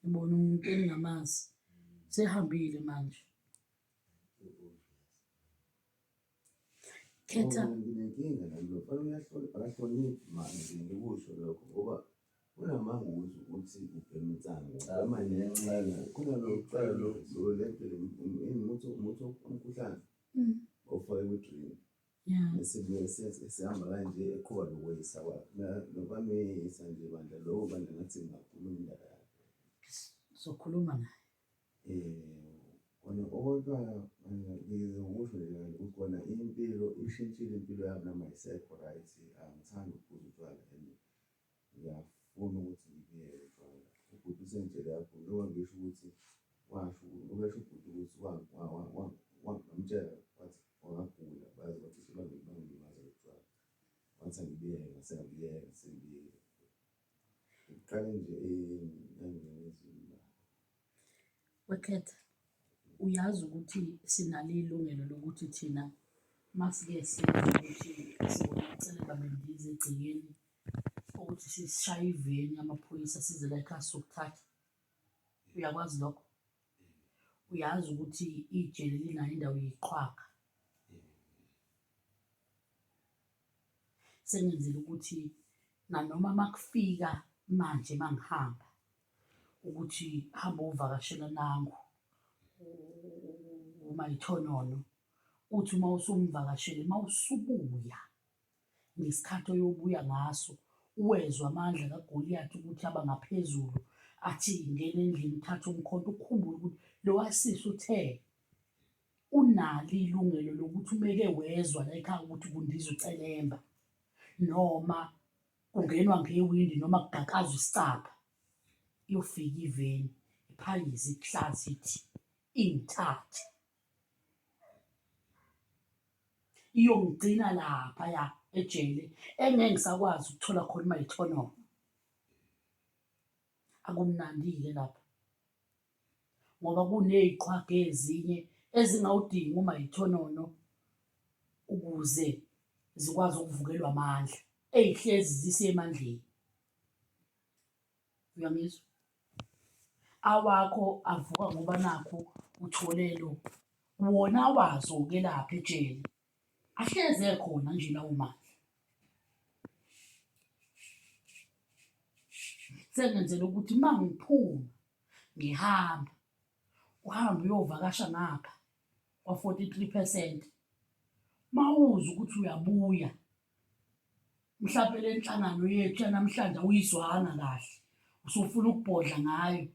Ngibona umuntu engingamazi. Sehambile manje. Khetha. Nginenkinga nami lo mfana uyahlola akahloniphi manje ngikusho lokho ngoba unamanga ukuthi uthi ubhema insangu ubhema nencane khona lo kuqala lo lo lento le umuthi umuthi omkhuhlane ofake kwi-drink bese buye sihamba kanje eqhuba nokweyisa kwakhe. Mina nokwami uyeyisa nje bandla lowo bandla ngathi ngingakhuluma indaba yakhe. Sokhuluma naye. Kona okokuqala ngize ukusho nje ukuthi kona impilo ishintshile impilo yami nami ayisekho right, angithandi ukuphuza utshwala and ngiyafuna ukuthi ngibuyeke utshwala. Ubhuti usengitshele kakhulu njengoba ngisho ukuthi washo ubesho ubhuti ukuthi ngamtshela wathi wangagula baze bacishe bangilimaza lotshwala. Wathi angibuyeke ngase ngabuyeka sengibuyekile. Ngiqale nje Wekhetha, uyazi ukuthi sinalo ilungelo lokuthi thina masike senze ukuthi sibona ucelemba bendiza egcekeni ukuthi sishaye iveni amaphoyisa size la ekhaya sizokuthatha. Uyakwazi lokho? Uyazi ukuthi ijele linayo indawo yeqhwaga. Sengenzela ukuthi nanoma makufika manje mangihamba ukuthi hamba ovakashela nangu umayithonono uthi uma usumvakashele uma usubuya ngesikhathi oyobuya ngaso uwezwa amandla kaGoliyathi ukuthi aba ngaphezulu athi ngena endlini uthathe umkhonto ukhumbule ukuthi lo wasisi uthe unalo ilungelo lokuthi umeke wezwa la ekhaya ukuthi kundiza ucelemba noma kungenwa ngewindi noma kugakazwa isicabha iyofika iveni iphayize ikuhlaza ithi ingithathe iyongigcina laphaya ejele engeke ngisakwazi ukuthola khona uma yithonono. Akumnandi-ke lapha ngoba kuney'qhwaga ezinye ezingawudingi uma yithonono ukuze zikwazi ukuvukelwa amandla, ey'hlezi zisemandleni. Uyangizwa? Awakho avuka ngoba nakhu uthole lo. Wona awazo-ke lapha ejele. Ahlezi ekhona nje lawo mandla. Sengenzela ukuthi uma ngiphuma ngihamba, uhambe uyovakasha ngapha kwa-43 percent. Uma uzwa ukuthi uyabuya mhlampe le nhlangano yethu yanamhlanje awuyizwanga kahle usufuna ukubhodla ngayo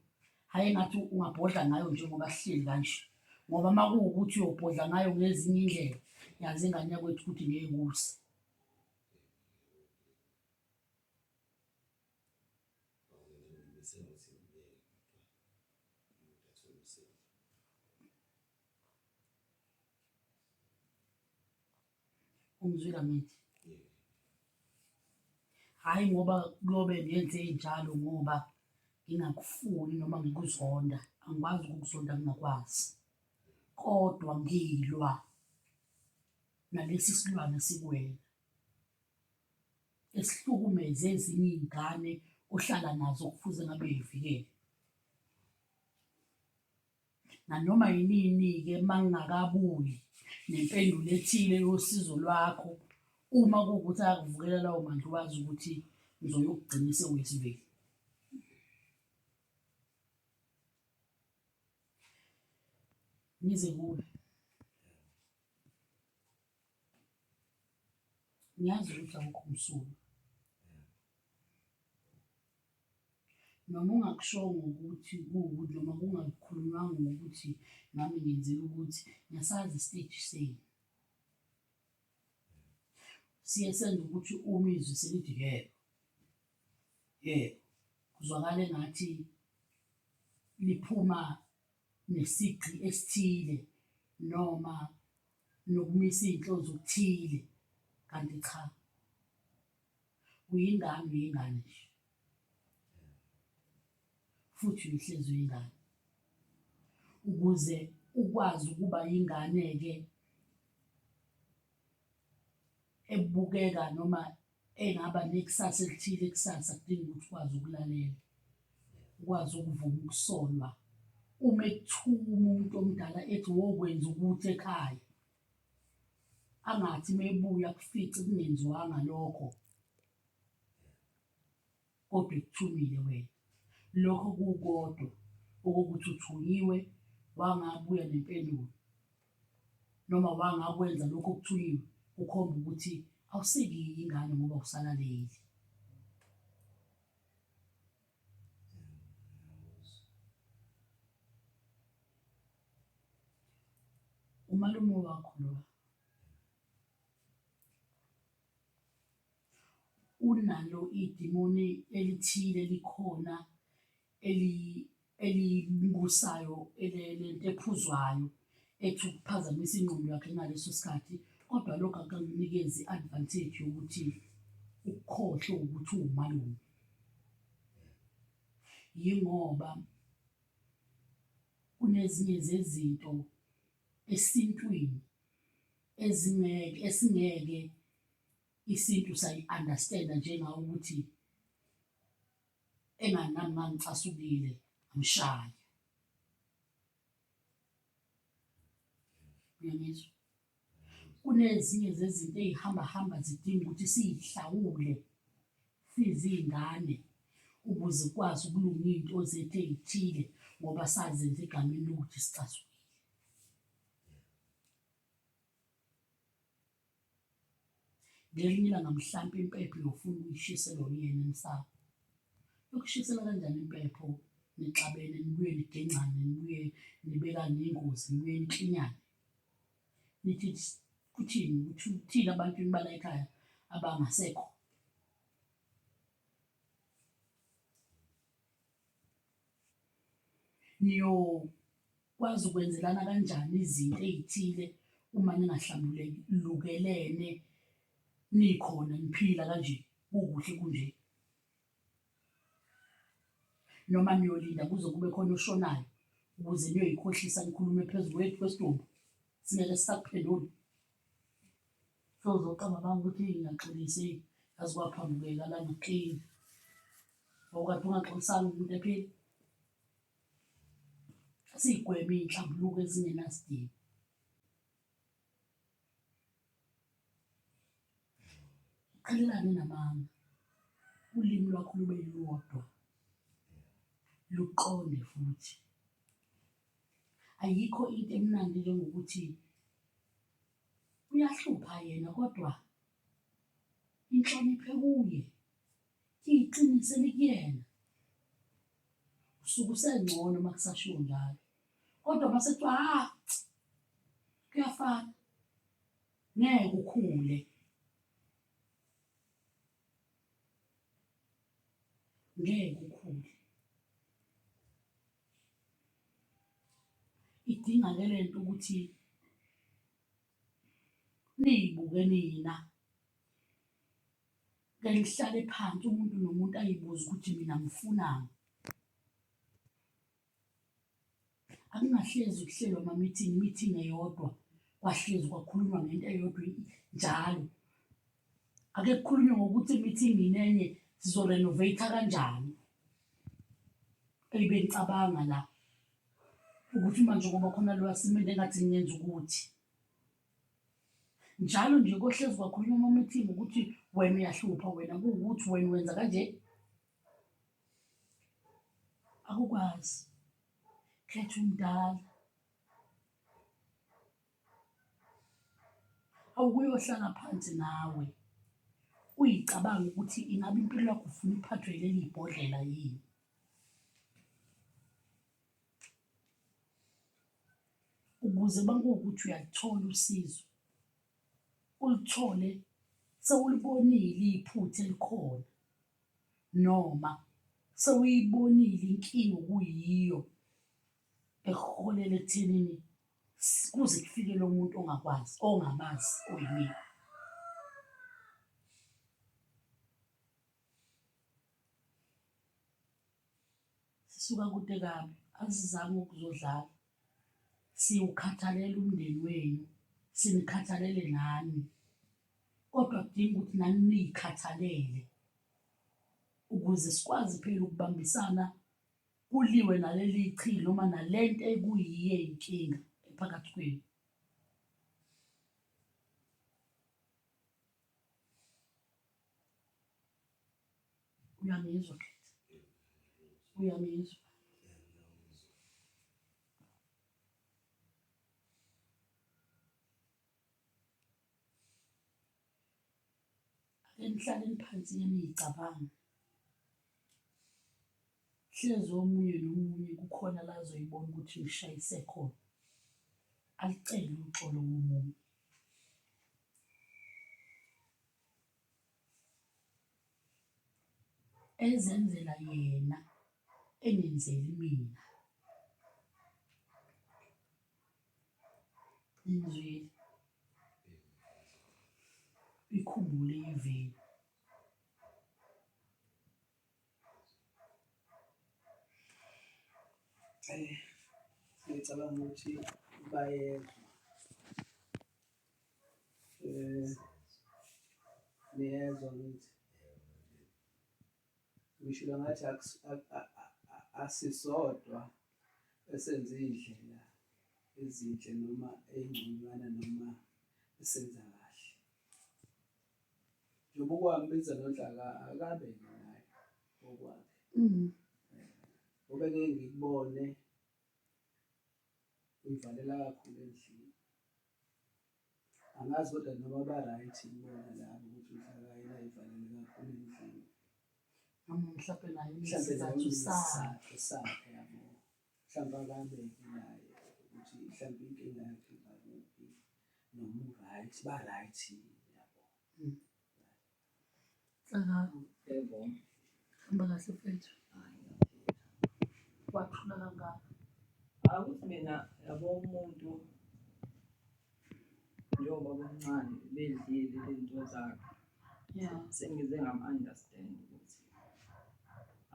hhayi engathi ungabhodla ngayo njengoba sihleli kanje ngoba uma kuwukuthi uyobhodla ngayo ngezinye indlela yazi ingane yakwethu ukuthi ngeke kuse Ungizwile angithi? Hhayi ngoba kuyobe ngenze njalo ngoba ngingakufuni noma ngikuzonda, angikwazi ukukuzonda ngingakwazi. Kodwa ngilwa nalesi silwane esikuwena esihlukumeze ezinye iy'ngane ohlala nazo okufuze ngabe uyay'vikela. Nanoma yinini-ke uma ngingakabuyi nempendulo ethile yosizo lwakho, uma kuwukuthi ayakuvukela lawo mandla wazi ukuthi ngizoyokugcina eseWestville. Ngize kuwe. Ngiyazi ukuthi awukho msulwa. Noma ungakushongo ukuthi kuwukuthi noma kungakhulunywanga ngokuthi nami ngenzela ukuthi ngiyasazi isiteji senu. Siye senze ukuthi uma izwi selithi yebo, yebo, kuzwakale engathi liphuma nesigqi esithile noma nokumisa iy'nhlozi okuthile kanti cha. Uyingane uyingane nje. Futhi uyohlezi uyingane. Ukuze ukwazi ukuba yingane-ke ebukeka noma engaba nekusasa elithile kusasa kudinga ukuthi ukwazi ukulalela, ukwazi ukuvuma ukusolwa. Uma ekuthuma umuntu omdala ethi wokwenza ukuthi ekhaya, angathi mebuya akufice kungenziwanga lokho kodwa ekuthumile wena. Lokho kukodwa okokuthi uthunyiwe wangabuya nempendulo noma wangakwenza lokho okuthunyiwe kukhomba ukuthi awusekiyi ingane ngoba usalaleli. Umalume wakho lo unalo idimoni elithile likhona elibusayo lento ephuzwayo ethi ukuphazamisa ingqondo yakhe ngaleso sikhathi, kodwa lokho akukakunikezi i-advantage yokuthi ukukhohlwe ukuthi uwumalume. Yingoba. Kunezinye zezinto esintwini ezingeke esingeke isintu sayi-understand-a njengawe ukuthi engani nami ngangicasukile ngamshaya. Uyangizwa? Kunezinye zezinto ey'hamba hamba zidinga ukuthi siy'hlawule siziy'ngane ukuze kukwazi ukulunga iy'nto zethu ey'thile ngoba sazenza egameni lokuthi sicasukile. Ngelinye ilanga mhlampe impepho uyofuna ukuyishiselwa uyena emsamo. Yokushisela kanjani impepho nixabene nibuye nigengcane nibuye nibekane ingozi nibuye niklinyane? Nithi kuthini kuthini abantwini bala ekhaya abangasekho? Niyokwazi ukwenzelana kanjani izinto ey'thile uma ningahlambulukelene nikhona niphila kanje kukuhle kunje? Noma niyolinda kuze kube khona oshonayo ukuze niyoyikhohlisa nikhulume phezu kwethu kwesidumbu singeke sisakuphendula? Sewuzoqamba amanga ukuthi ngiyaxolisa eyi yazi kwaphambukeka la ngaklina. Wawukade ungaxolisanga umuntu ephila? Asiyigweme iy'nhlambuluko ezingenasidingo. Uqhelelane namanga, ulimi lwakho lube lodwa, luqonde futhi. Ayikho into emnandi njengokuthi uyahlupha yena kodwa inhlonipho ekuye, iqiniso elikuyena. Usuke usengcono uma kusashiwo njalo. Kodwa uma sekuthiwa ha kuyafana, ngeke ukhule. Ngeke ukhule. Idinga-ke le nto ukuthi niyibuke nina. Ke nihlale phansi umuntu nomuntu ayibuze ukuthi mina ngifunani. Akungahlezi kuhlelwa ama-meeting, i-meeting eyodwa kwahlezi kwakhulunywa ngento eyodwa njalo. Ake kukhulunywe ngokuthi e-meeting-ini enye sizo-renovate-a kanjani. Eyi bengicabanga la ukuthi manje ngoba khona loya simende engathi ngingenza ukuthi. Njalo nje kohlezi kwakhulunywa ama-meeting ukuthi wena uyahlupha, wena kuwukuthi, wena wenza kanje. Akukwazi. Khetha umdala. Awukuyohlala phansi nawe uyicabange ukuthi ingabe impilo yakho ufuna iphathwe yileli bhodlela yini. Ukuze uma kuwukuthi uyaluthola usizo, uluthole sewulibonile iphutha elikhona noma sewuyibonile inkinga okuyiyo ekuholela ekuthenini kuze kufike lo muntu ongakwazi, ongamazi oyimina. Sisuka kude kabi, asizange ukuzodlala. Siwukhathalela umndeni wenu, sinikhathalele nani. Kodwa kudinga ukuthi nani niy'khathalele ukuze sikwazi phela ukubambisana kuliwe naleli chilo noma nale nto ekuyiyo eyinkinga ephakathi kwenu. Uyangizwa Khetha? Uyangizwa? Ake nihlaleni phansi-ke niyicabange. Hlezi omunye nomunye kukhona la azoyibona ukuthi ngishayise khona. Alucele uxolo komunye. Ezenzela yena engenzeli mina. Ningizwile? Ikhumbule iveni. Ngicabanga ukuthi bayezwa. Eh niyezwa ngithi. Ngishilo ngathi asisodwa esenza iy'ndlela ezinhle noma ey'ngconywana noma esenza kahle. Njengoba ukwambiza noDlaka akabe-ke naye okwakhe. Ngoba ngeke ngikubone uyivalela kakhulu endlini. Angazi kodwa noma ba-right kubona labo ukuthi uDlaka yena ayivalele kakhulu endlini. Noma mhlawumbe naye Mhlawumbe naye unesizathu sakhe. unesizathu sakhe yabo. Mhlawumbe akabeke naye ukuthi mhlawumbe inkinga yakhe ingakuphi noma u-right, ba-right yini yabo. Saka Yebo. hamba kahle mfethu. Hayi, ngiyaphila. Wathula kangaka. Akuthi mina yabo umuntu njengoba omncane bedlile lento zakhe sengize ngam-understand ukuthi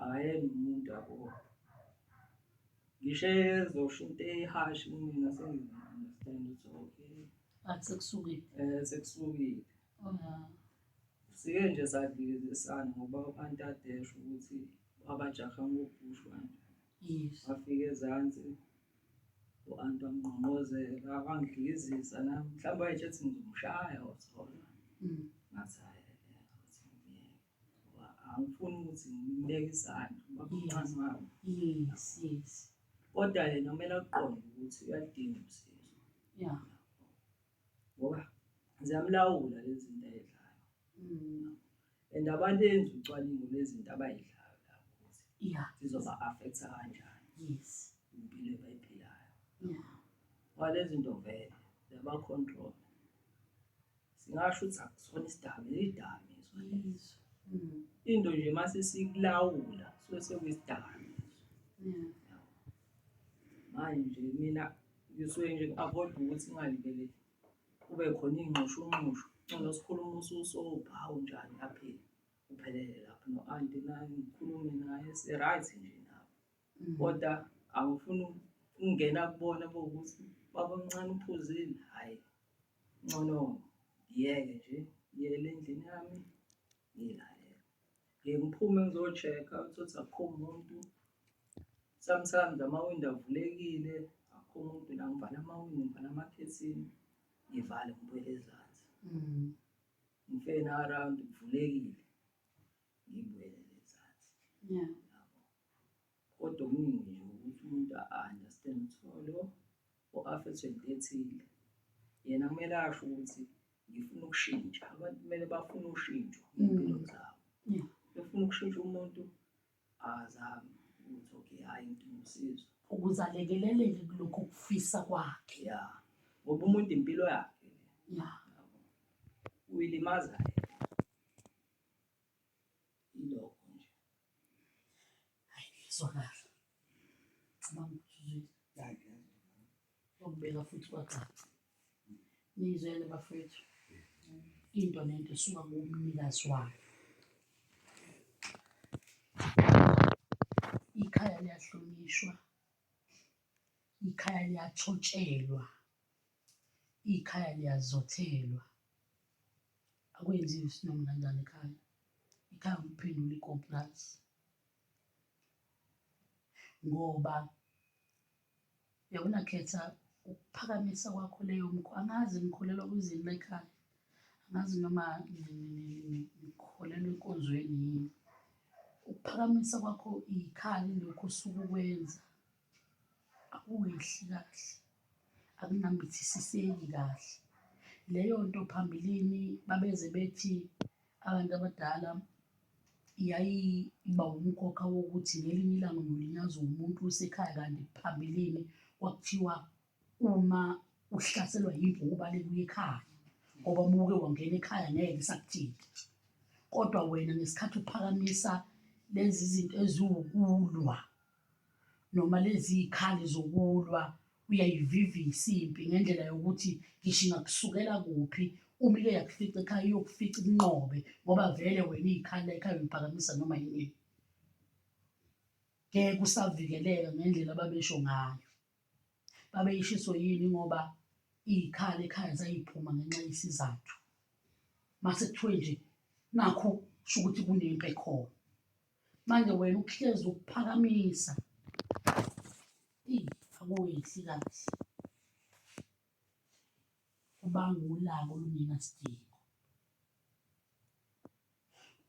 akayena umuntu yabo. Ngisho ezosho into eyihashi kumina sengize ngam-understand ukuthi okay. Athi sekusukile. Eh sekusukile. Oh yeah. Sike nje sadlikizisana ngoba u-anti adesha ukuthi wabajaha ngobhushu kanje. Yes. Wafika ezansi u-anti wamngqongqozela wangidlikizisa nami mhlawumbe wayetshe ukuthi ngizomshaya wathola. Ngathi hhayi ukuthi ngiyeke ngoba angifuni ukuthi ngimbeke isandla ubaba omncane wami. Yes. Kodwa yena kumele akuqonde ukuthi uyaludinga usizo. Yeah. Ngoba ziyamlawula lezi zinto ayidlayo. And abalenzi ucwaningo lwezinto abayidlayo lapho ukuthi zizoba-affect-a kanjani impilo abayiphilayo. Ngoba lezi zinto vele ziyaba-control. Singasho ukuthi akusona isidakamizwa, izidakamizwa lezo. Into nje mase sikulawula suke sekuyisidakamizwa. Manje mina ngisuke nje ngi-avoid-a ukuthi ngingalibele kube khona iy'nxushunxushu. Ngcono sikhulume ususobha hawu unjani uyaphila, kuphelele lapho. No-anti naye ngikhulume naye si-right nje nabo. Kodwa angifuni ukungena kubona bowukuthi baba omncane uphuzile, hhayi ngcono ngiyeke nje ngiyele endlini yami ngiyilalele. Ngike ngiphume ngizo-check-a uthole ukuthi akukho muntu. Sometimes amawindi avulekile akukho muntu la ngivala amawindi ngivala amakhethini ngivale ngibuyele ezansi. Ngifike na-around kuvulekile ngibuyele ezansi. Yabo. Kodwa okuningi nje ukuthi umuntu a-understand ukuthi oh lo u-affect-we into ethile. Yena kumele asho ukuthi ngifuna ukushintsha. Abantu kumele bafune ushintsho ngey'mpilo zabo. Befuna ukushintsha umuntu akazami ukuthi okay hhayi ngidinga usizo. Ukuze alekeleleke kulokhu kufisa kwakhe. Ya, ngoba umuntu impilo yakhe le. Yabo. Uyilimaza yena. Yilokho nje. Hayi ngizwa kahle. Cabanga ukuthi uzwile. Wakubeka futhi kwacaca. Nizwele bafethu. Into nento isuka kumnikazi wayo. Ikhaya liyahlonishwa. Ikhaya liyathotshelwa. Ikhaya liyazothelwa. Akwenziwa isinoma kanjani ekhaya. Ikhaya ukuphendula ikoplasi. Ngoba uyabona Khetha ukuphakamisa kwakho leyo angazi ngikholelwa kwizinto ekhaya. Angazi noma ngikholelwa enkonzweni yini. Ukuphakamisa kwakho iy'khali lokhu osuke ukwenza akuwehli kahle, akunambithisiseki kahle. Leyo nto phambilini babeze bethi abantu abadala yayiba wumkhokha wokuthi ngelinye ilanga uyolinyazwa umuntu usekhaya kanti phambilini kwakuthiwa uma uhlaselwa yimpi ubaleke uye ekhaya ngoba uma uke wangena ekhaya ngeke isakuthinta. Kodwa wena ngesikhathi uphakamisa lezi zinto eziwukulwa noma lezi y'khali zokulwa uyayivivisa impi ngendlela yokuthi ngisho ingakusukela kuphi uma ike yakufica ekhaya iyokufica ikunqobe ngoba vele wena iy'khali la ekhaya uyiphakamisa noma yinini. Ngeke usavikeleka ngendlela ababesho ngayo. Babeyishiso yini ngoba iy'khala ekhaya zayiphuma ngenxa yesizathu. Mase kuthiwe nje nakhu kusho ukuthi kunempi ekhona. Manje wena ukuhlezi ukuphakamisa eyi akuwehli kahle. Kubanga ulaka olungenasidingo.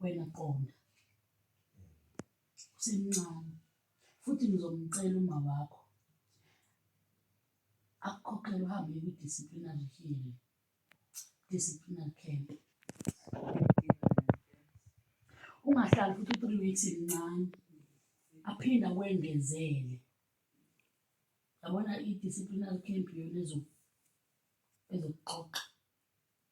Wena qonda. Usemncane futhi ngizomcela uma wakho akukhokhele uhambe uye kwi-disciplinary hearing, disciplinary camp. Ungahlali futhi u-three weeks mncane, aphinde akwengezele. Yabona i-disciplinary camp iyona ezokuxoxa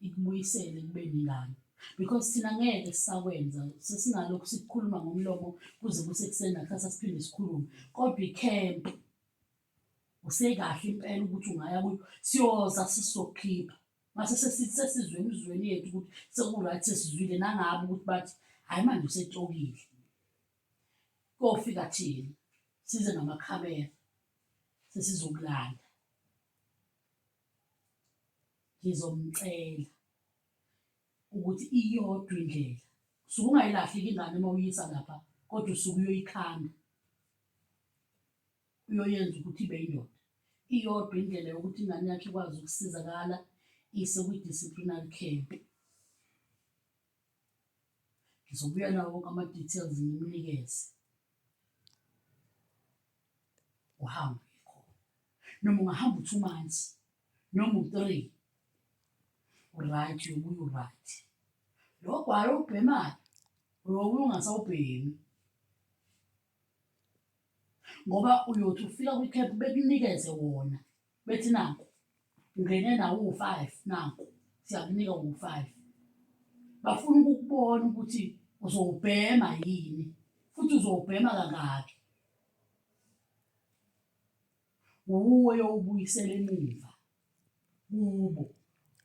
ikubuyisele ekubeni ingane because thina ngeke sisakwenza sesingalokhu sikukhuluma ngomlomo kuze kuse ekuseni nakusasa siphinde sikhulume kodwa i-camp usekahle impela ukuthi ungaya kuyo siyoza sizokukhipha mase sesizwe emizweni yethu ukuthi seku-right sesizwile nangabe ukuthi bathi hhayi manje usetokile kofika thina size ngamakhamera sesizokulanda ngizomcela ukuthi iyodwa indlela usuke ungayilahli ingane uma uyisa lapha kodwa usuke uyoyikhanda uyoyenza ukuthi ibe indoda iyodwa indlela yokuthi ingane yakhe ikwazi ukusizakala ise kwi-disciplinary camp ngizobuya nawo wonke ama-details ngimnikeze uhambe uye khona noma ungahamba u-two months noma u-three u-right uyobuya u-right lo gwalo ubhemayo uyobuya ungasawubhemi ngoba uyothi ufika kwi-camp bekunikeze wona bethi nanku ungene nawo uwu-five nanku siyakunika uwu-five bafuna ukukubona ukuthi uzowubhema yini futhi uzowubhema kangaki wuwe yowubuyisela emuva kubo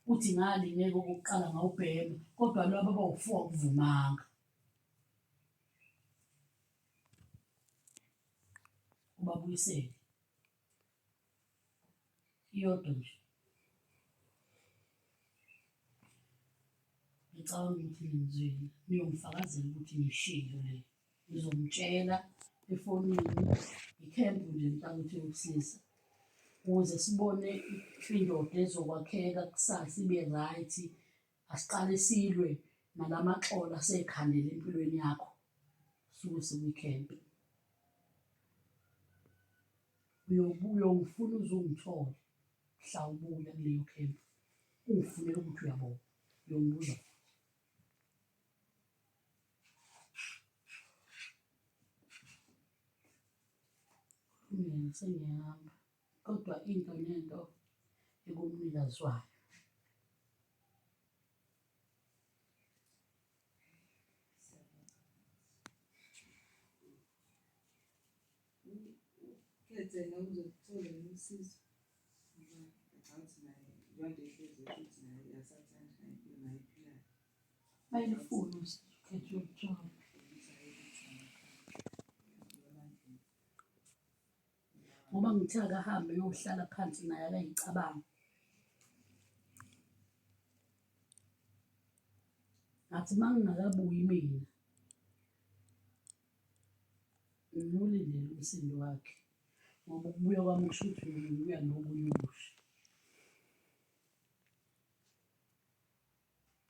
uthi ngale ngeke okokuqala ngawubhema kodwa lwaba bawu-four akuvumanga ubabuyisele iyodwa nje ngicabanga ukuthi ningizwile niyongifakazela ukuthi ngishilo le ngizomtshela efonini ikhempu nje mntakwethu yokusiza ukuze sibone indoda ezokwakheka kusasa ibe right asiqale silwe nalamaxolo asekhandele empilweni yakho suke sikwikhempu Uyobuya ungifuna uze ungithole mhla ubuya kuleyo camp ungifunela ukuthi uyabona uyongibuza futhi. Kulungile sengiyahamba kodwa into nento ikumnikazi wayo. Ukhethe nokuzothola usizo ngoba ngicabanga ukuthi naye njengoba nje ehlezi esho ukuthi naye uyasathanda naye impilo naye ayiphilayo. Bayilufuna usizo ukhethe uyoluthola. Ngoba ngithe akahambe eyohlala phansi naye akayicabange. Ngathi uma ngingakabuyi mina Ngiwulindele umsindo wakhe ngoba ukubuya kwami kusho ukuthi mina ngibuya nokunye okusha.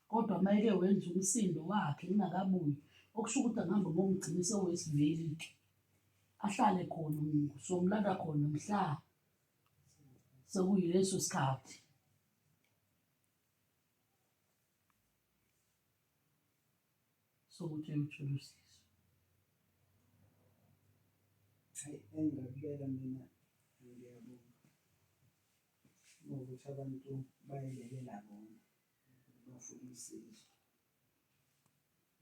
Kodwa uma eke wenza umsindo wakhe ngingakabuyi, okusho ukuthi angihambe ngiyomgcina ese-Westville-ke, ahlale khona somlanda khona mhla sekuyileso sikhathi. Sokuthi uyothola usizo. Hayi engingakubeka mina ngiyabonga ngokuthi abantu bayilekelela bona bafuna usizo.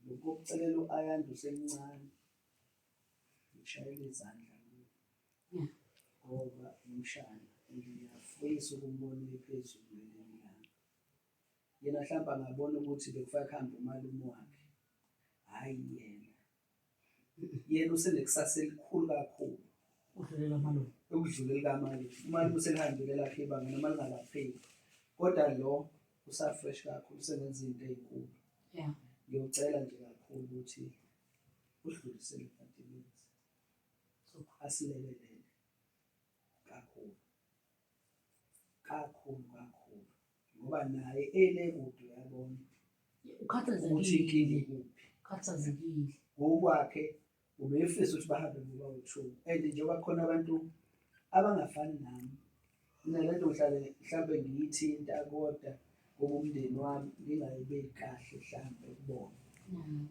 Lokhu kokucelela u-Ayanda usemncane ngishayela izandla kuye ngoba umshana and ngiyafisa ukumbona ephezulu ngelinye ilanga. Yena hlampe angabona ukuthi bekufanele kuhambe umalume wakhe, hhayi yena. Yena usenekusasa elikhulu kakhulu. Udlulela malume. Ukudlula elikaMalume. UMalume uselihambile elakhe ibanga noma lingalapheki. Kodwa lo usa-fresh kakhulu usengenza izinto ey'nkulu. Yeah. Ngiyocela nje kakhulu ukuthi udlulisele ebantwini asilekelele kakhulu. Kakhulu kakhulu. Ngoba naye ele kude uyabona ukuthi inkinga Ukhathazekile. ikuphi. Ukhathazekile. Ngokwakhe ubefisa ukuthi bahambe ngoba u-two and njengoba kukhona abantu abangafani nami mina le nto ngihlale mhlawumbe ngiyithinta kodwa ngoba umndeni wami ngingayibeki kahle mhlawumbe kubona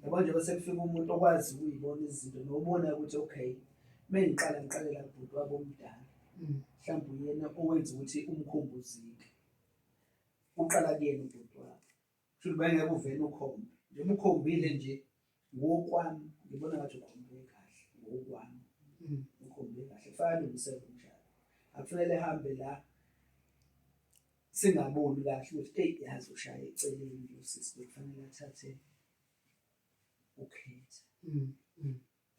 yabo njengoba sekufika umuntu okwazi ukuyibona izinto nobona ukuthi okay uma ngiqala ngiqalela kubhuti wabo omdala mhlawumbe uyena owenza ukuthi umkhumbi uzike uqala kuyena ubhuti wabo. Kusho bengeke uvele ukhombe. Njengoba ukhombile nje ngokwami ngibona ngathi ukhombe kahle ngokwami. Ukhombe kahle. Kufanele alungiseke umshado. Akufanele ehambe la singaboni kahle ukuthi eyi yazi ushaye eceleni lo sisi bekufanele athathe ukhetha.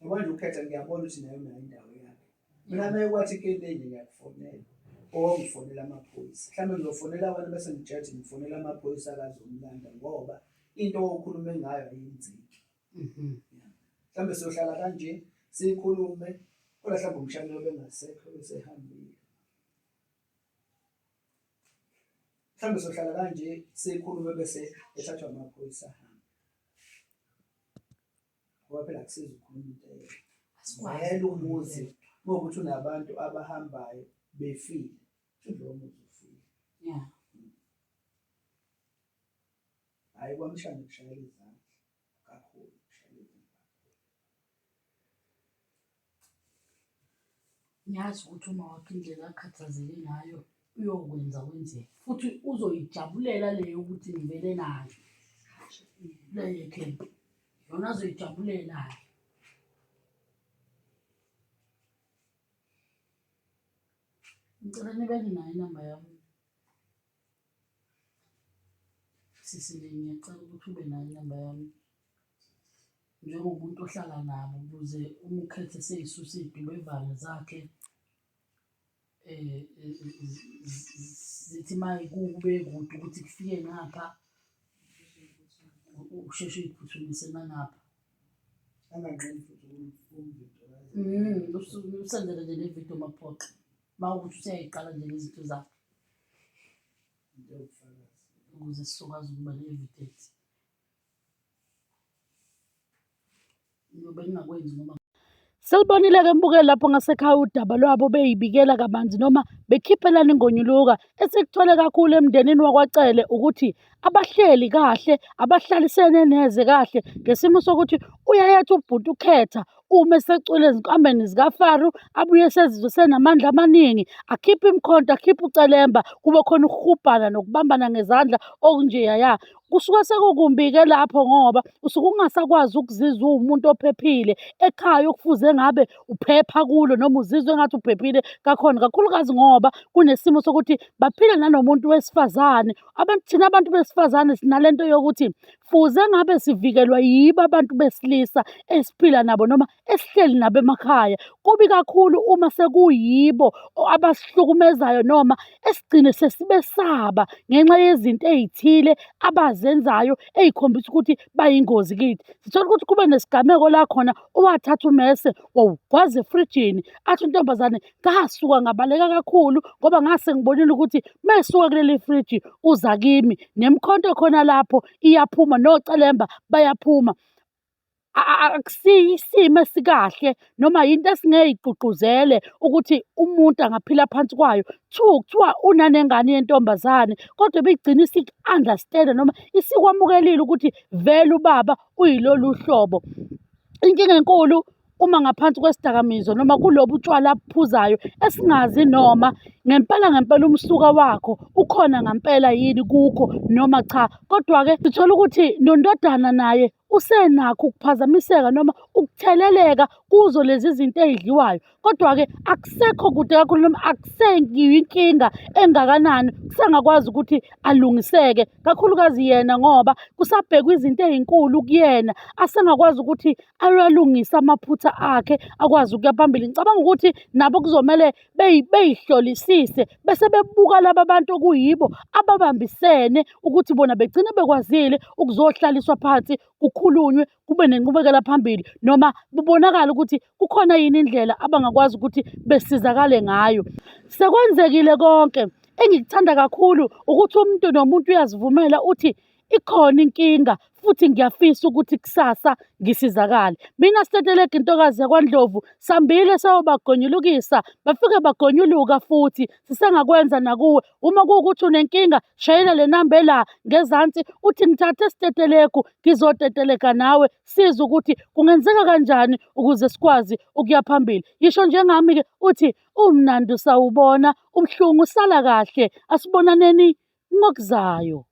Yabo nje ukhetha ngiyabona ukuthi naye unayo indawo yakhe. Mina uma kwathi into enje ngiyakufonela or ngifonela amaphoyisa. Mhlawumbe ngizofonela wena bese ngitshela ukuthi ngifonela amaphoyisa akazomlanda ngoba into okhulume ngayo ayenzeki. Mhlawumbe siyohlala kanje siyikhulume kodwa mhlawumbe umshana bengasekho besehambile. Mhlawumbe siyohlala kanje siyikhulume bese ethathwa amaphoyisa ahambe. Ngoba phela akusizi ukukhuluma into eyodwa. Asikwazi Vele umuzi kuwukuthi unabantu abahambayo befile. Kusho lowo muzi ufile. Yeah. Hhayi kwamshana kushayela izandla kakhulu kushayela izandla. Ngiyazi ukuthi uma wakho indlela akhathazeke ngayo uyokwenza kwenzeke futhi uzoyijabulela le yokuthi ngivele nayo le yekhempu yona azoyijabulela-ke. Ngicela nibe nayo inamba yami. Sisi le ngiyacela ukuthi ube nayo inamba yami njengomuntu ohlala nabo ukuze uma ukhethe seyisusa iy'dubevane zakhe zithi uma kube kude ukuthi kufike ngapha usheshe uy'phuthumise nangapha. Anganqeni futhi umvidiyo. Usenzele nje le vidiyo maphoxa uma ukuthi useyayiqala nje lezi zinto zakhe. Into yobufakazi. Ukuze sizokwazi ukuba ne-evidence. Ngiyobe ngingakwenzi ngoba Selibonile-ke mbukeli lapho ngasekhaya udaba lwabo beyibikela kabanzi noma bekhiphelana ingonyuluka. Esikuthole kakhulu emndenini wakwaCele ukuthi abahleli kahle, abahlalisene neze kahle ngesimo sokuthi uyayethi ubhuti ukhetha uma esecwile ezinkambeni zikaFaro abuye esezizwe senamandla amaningi akhiphe imikhonto akhiphe ucelemba kube khona ukuhubhana nokubambana ngezandla okunjeyaya. Kusuke sekukumbi-ke lapho ngoba usuke ungasakwazi ukuzizwa uwumuntu ophephile ekhaya okufuze ngabe uphepha kulo noma uzizwe engathi uphephile kakhona, kakhulukazi ngoba kunesimo sokuthi baphila nanomuntu wesifazane. Abantu, thina abantu besifazane sinale nto yokuthi fuze ngabe sivikelwa yibo abantu besilisa esiphila nabo noma esihleli nabo emakhaya. Kubi kakhulu uma sekuyibo abasihlukumezayo noma esigcine sesibesaba ngenxa yezinto ey'thile abazenzayo ey'khombisa ukuthi bayingozi kithi. Sithola ukuthi kube nesigameko la khona owathatha umese wawugwaza efrijini, athi intombazane ngasuka ngabaleka kakhulu ngoba ngase ngibonile ukuthi uma esuka kuleli friji uza kimi, nemikhonto khona lapho iyaphuma nocelemba bayaphuma. Akusiyo isimo esikahle noma yinto esingeyigqugquzele ukuthi umuntu angaphila phansi kwayo. Two, kuthiwa unanengane yentombazane kodwa ibigcina isiku-understand-a noma isikwamukelile ukuthi vele ubaba uyilolu hlobo. Inkinga enkulu uma ngaphansi kwesidakamizwa noma kulobu tshwala abuphuzayo esingazi noma ngempela ngempela umsuka wakho ukhona ngampela yini kukho noma cha. Kodwa-ke sithola ukuthi nondodana naye. usenakho ukuphazamiseka noma ukutheleleka kuzo lezi zinto ey'dliwayo. Kodwa-ke akusekho kude kakhulu noma akuseyiyo inkinga engakanani, kusengakwazi ukuthi alungiseke, kakhulukazi yena ngoba kusabhekwa izinto ey'nkulu kuyena asengakwazi ukuthi awalungise amaphutha akhe akwazi ukuya phambili. Ngicabanga ukuthi nabo kuzomele bey'hlolisise bese bebuka laba bantu okuyibo ababambisene ukuthi bona begcine bekwazile ukuzohlaliswa phansi kukhulunywe kube nenqubekela phambili noma kubonakale ukuthi kukhona yini indlela abangakwazi ukuthi besizakale ngayo. Sekwenzekile konke. Engikuthanda kakhulu ukuthi umuntu nomuntu uyazivumela uthi ikhona inkinga futhi ngiyafisa ukuthi kusasa ngisizakale. Mina Stetelegu intokazi yakwaNdlovu sambile sayobagonyulukisa bafike bagonyuluka futhi sisengakwenza nakuwe. Uma kuwukuthi unenkinga shayela le namba ela ngezansi uthi ngithathe Stetelegu ngizoteteleka nawe sizwe ukuthi kungenzeka kanjani ukuze sikwazi ukuya phambili. Yisho njengami-ke uthi umnandi usawubona ubuhlungu usala kahle asibonaneni ngokuzayo.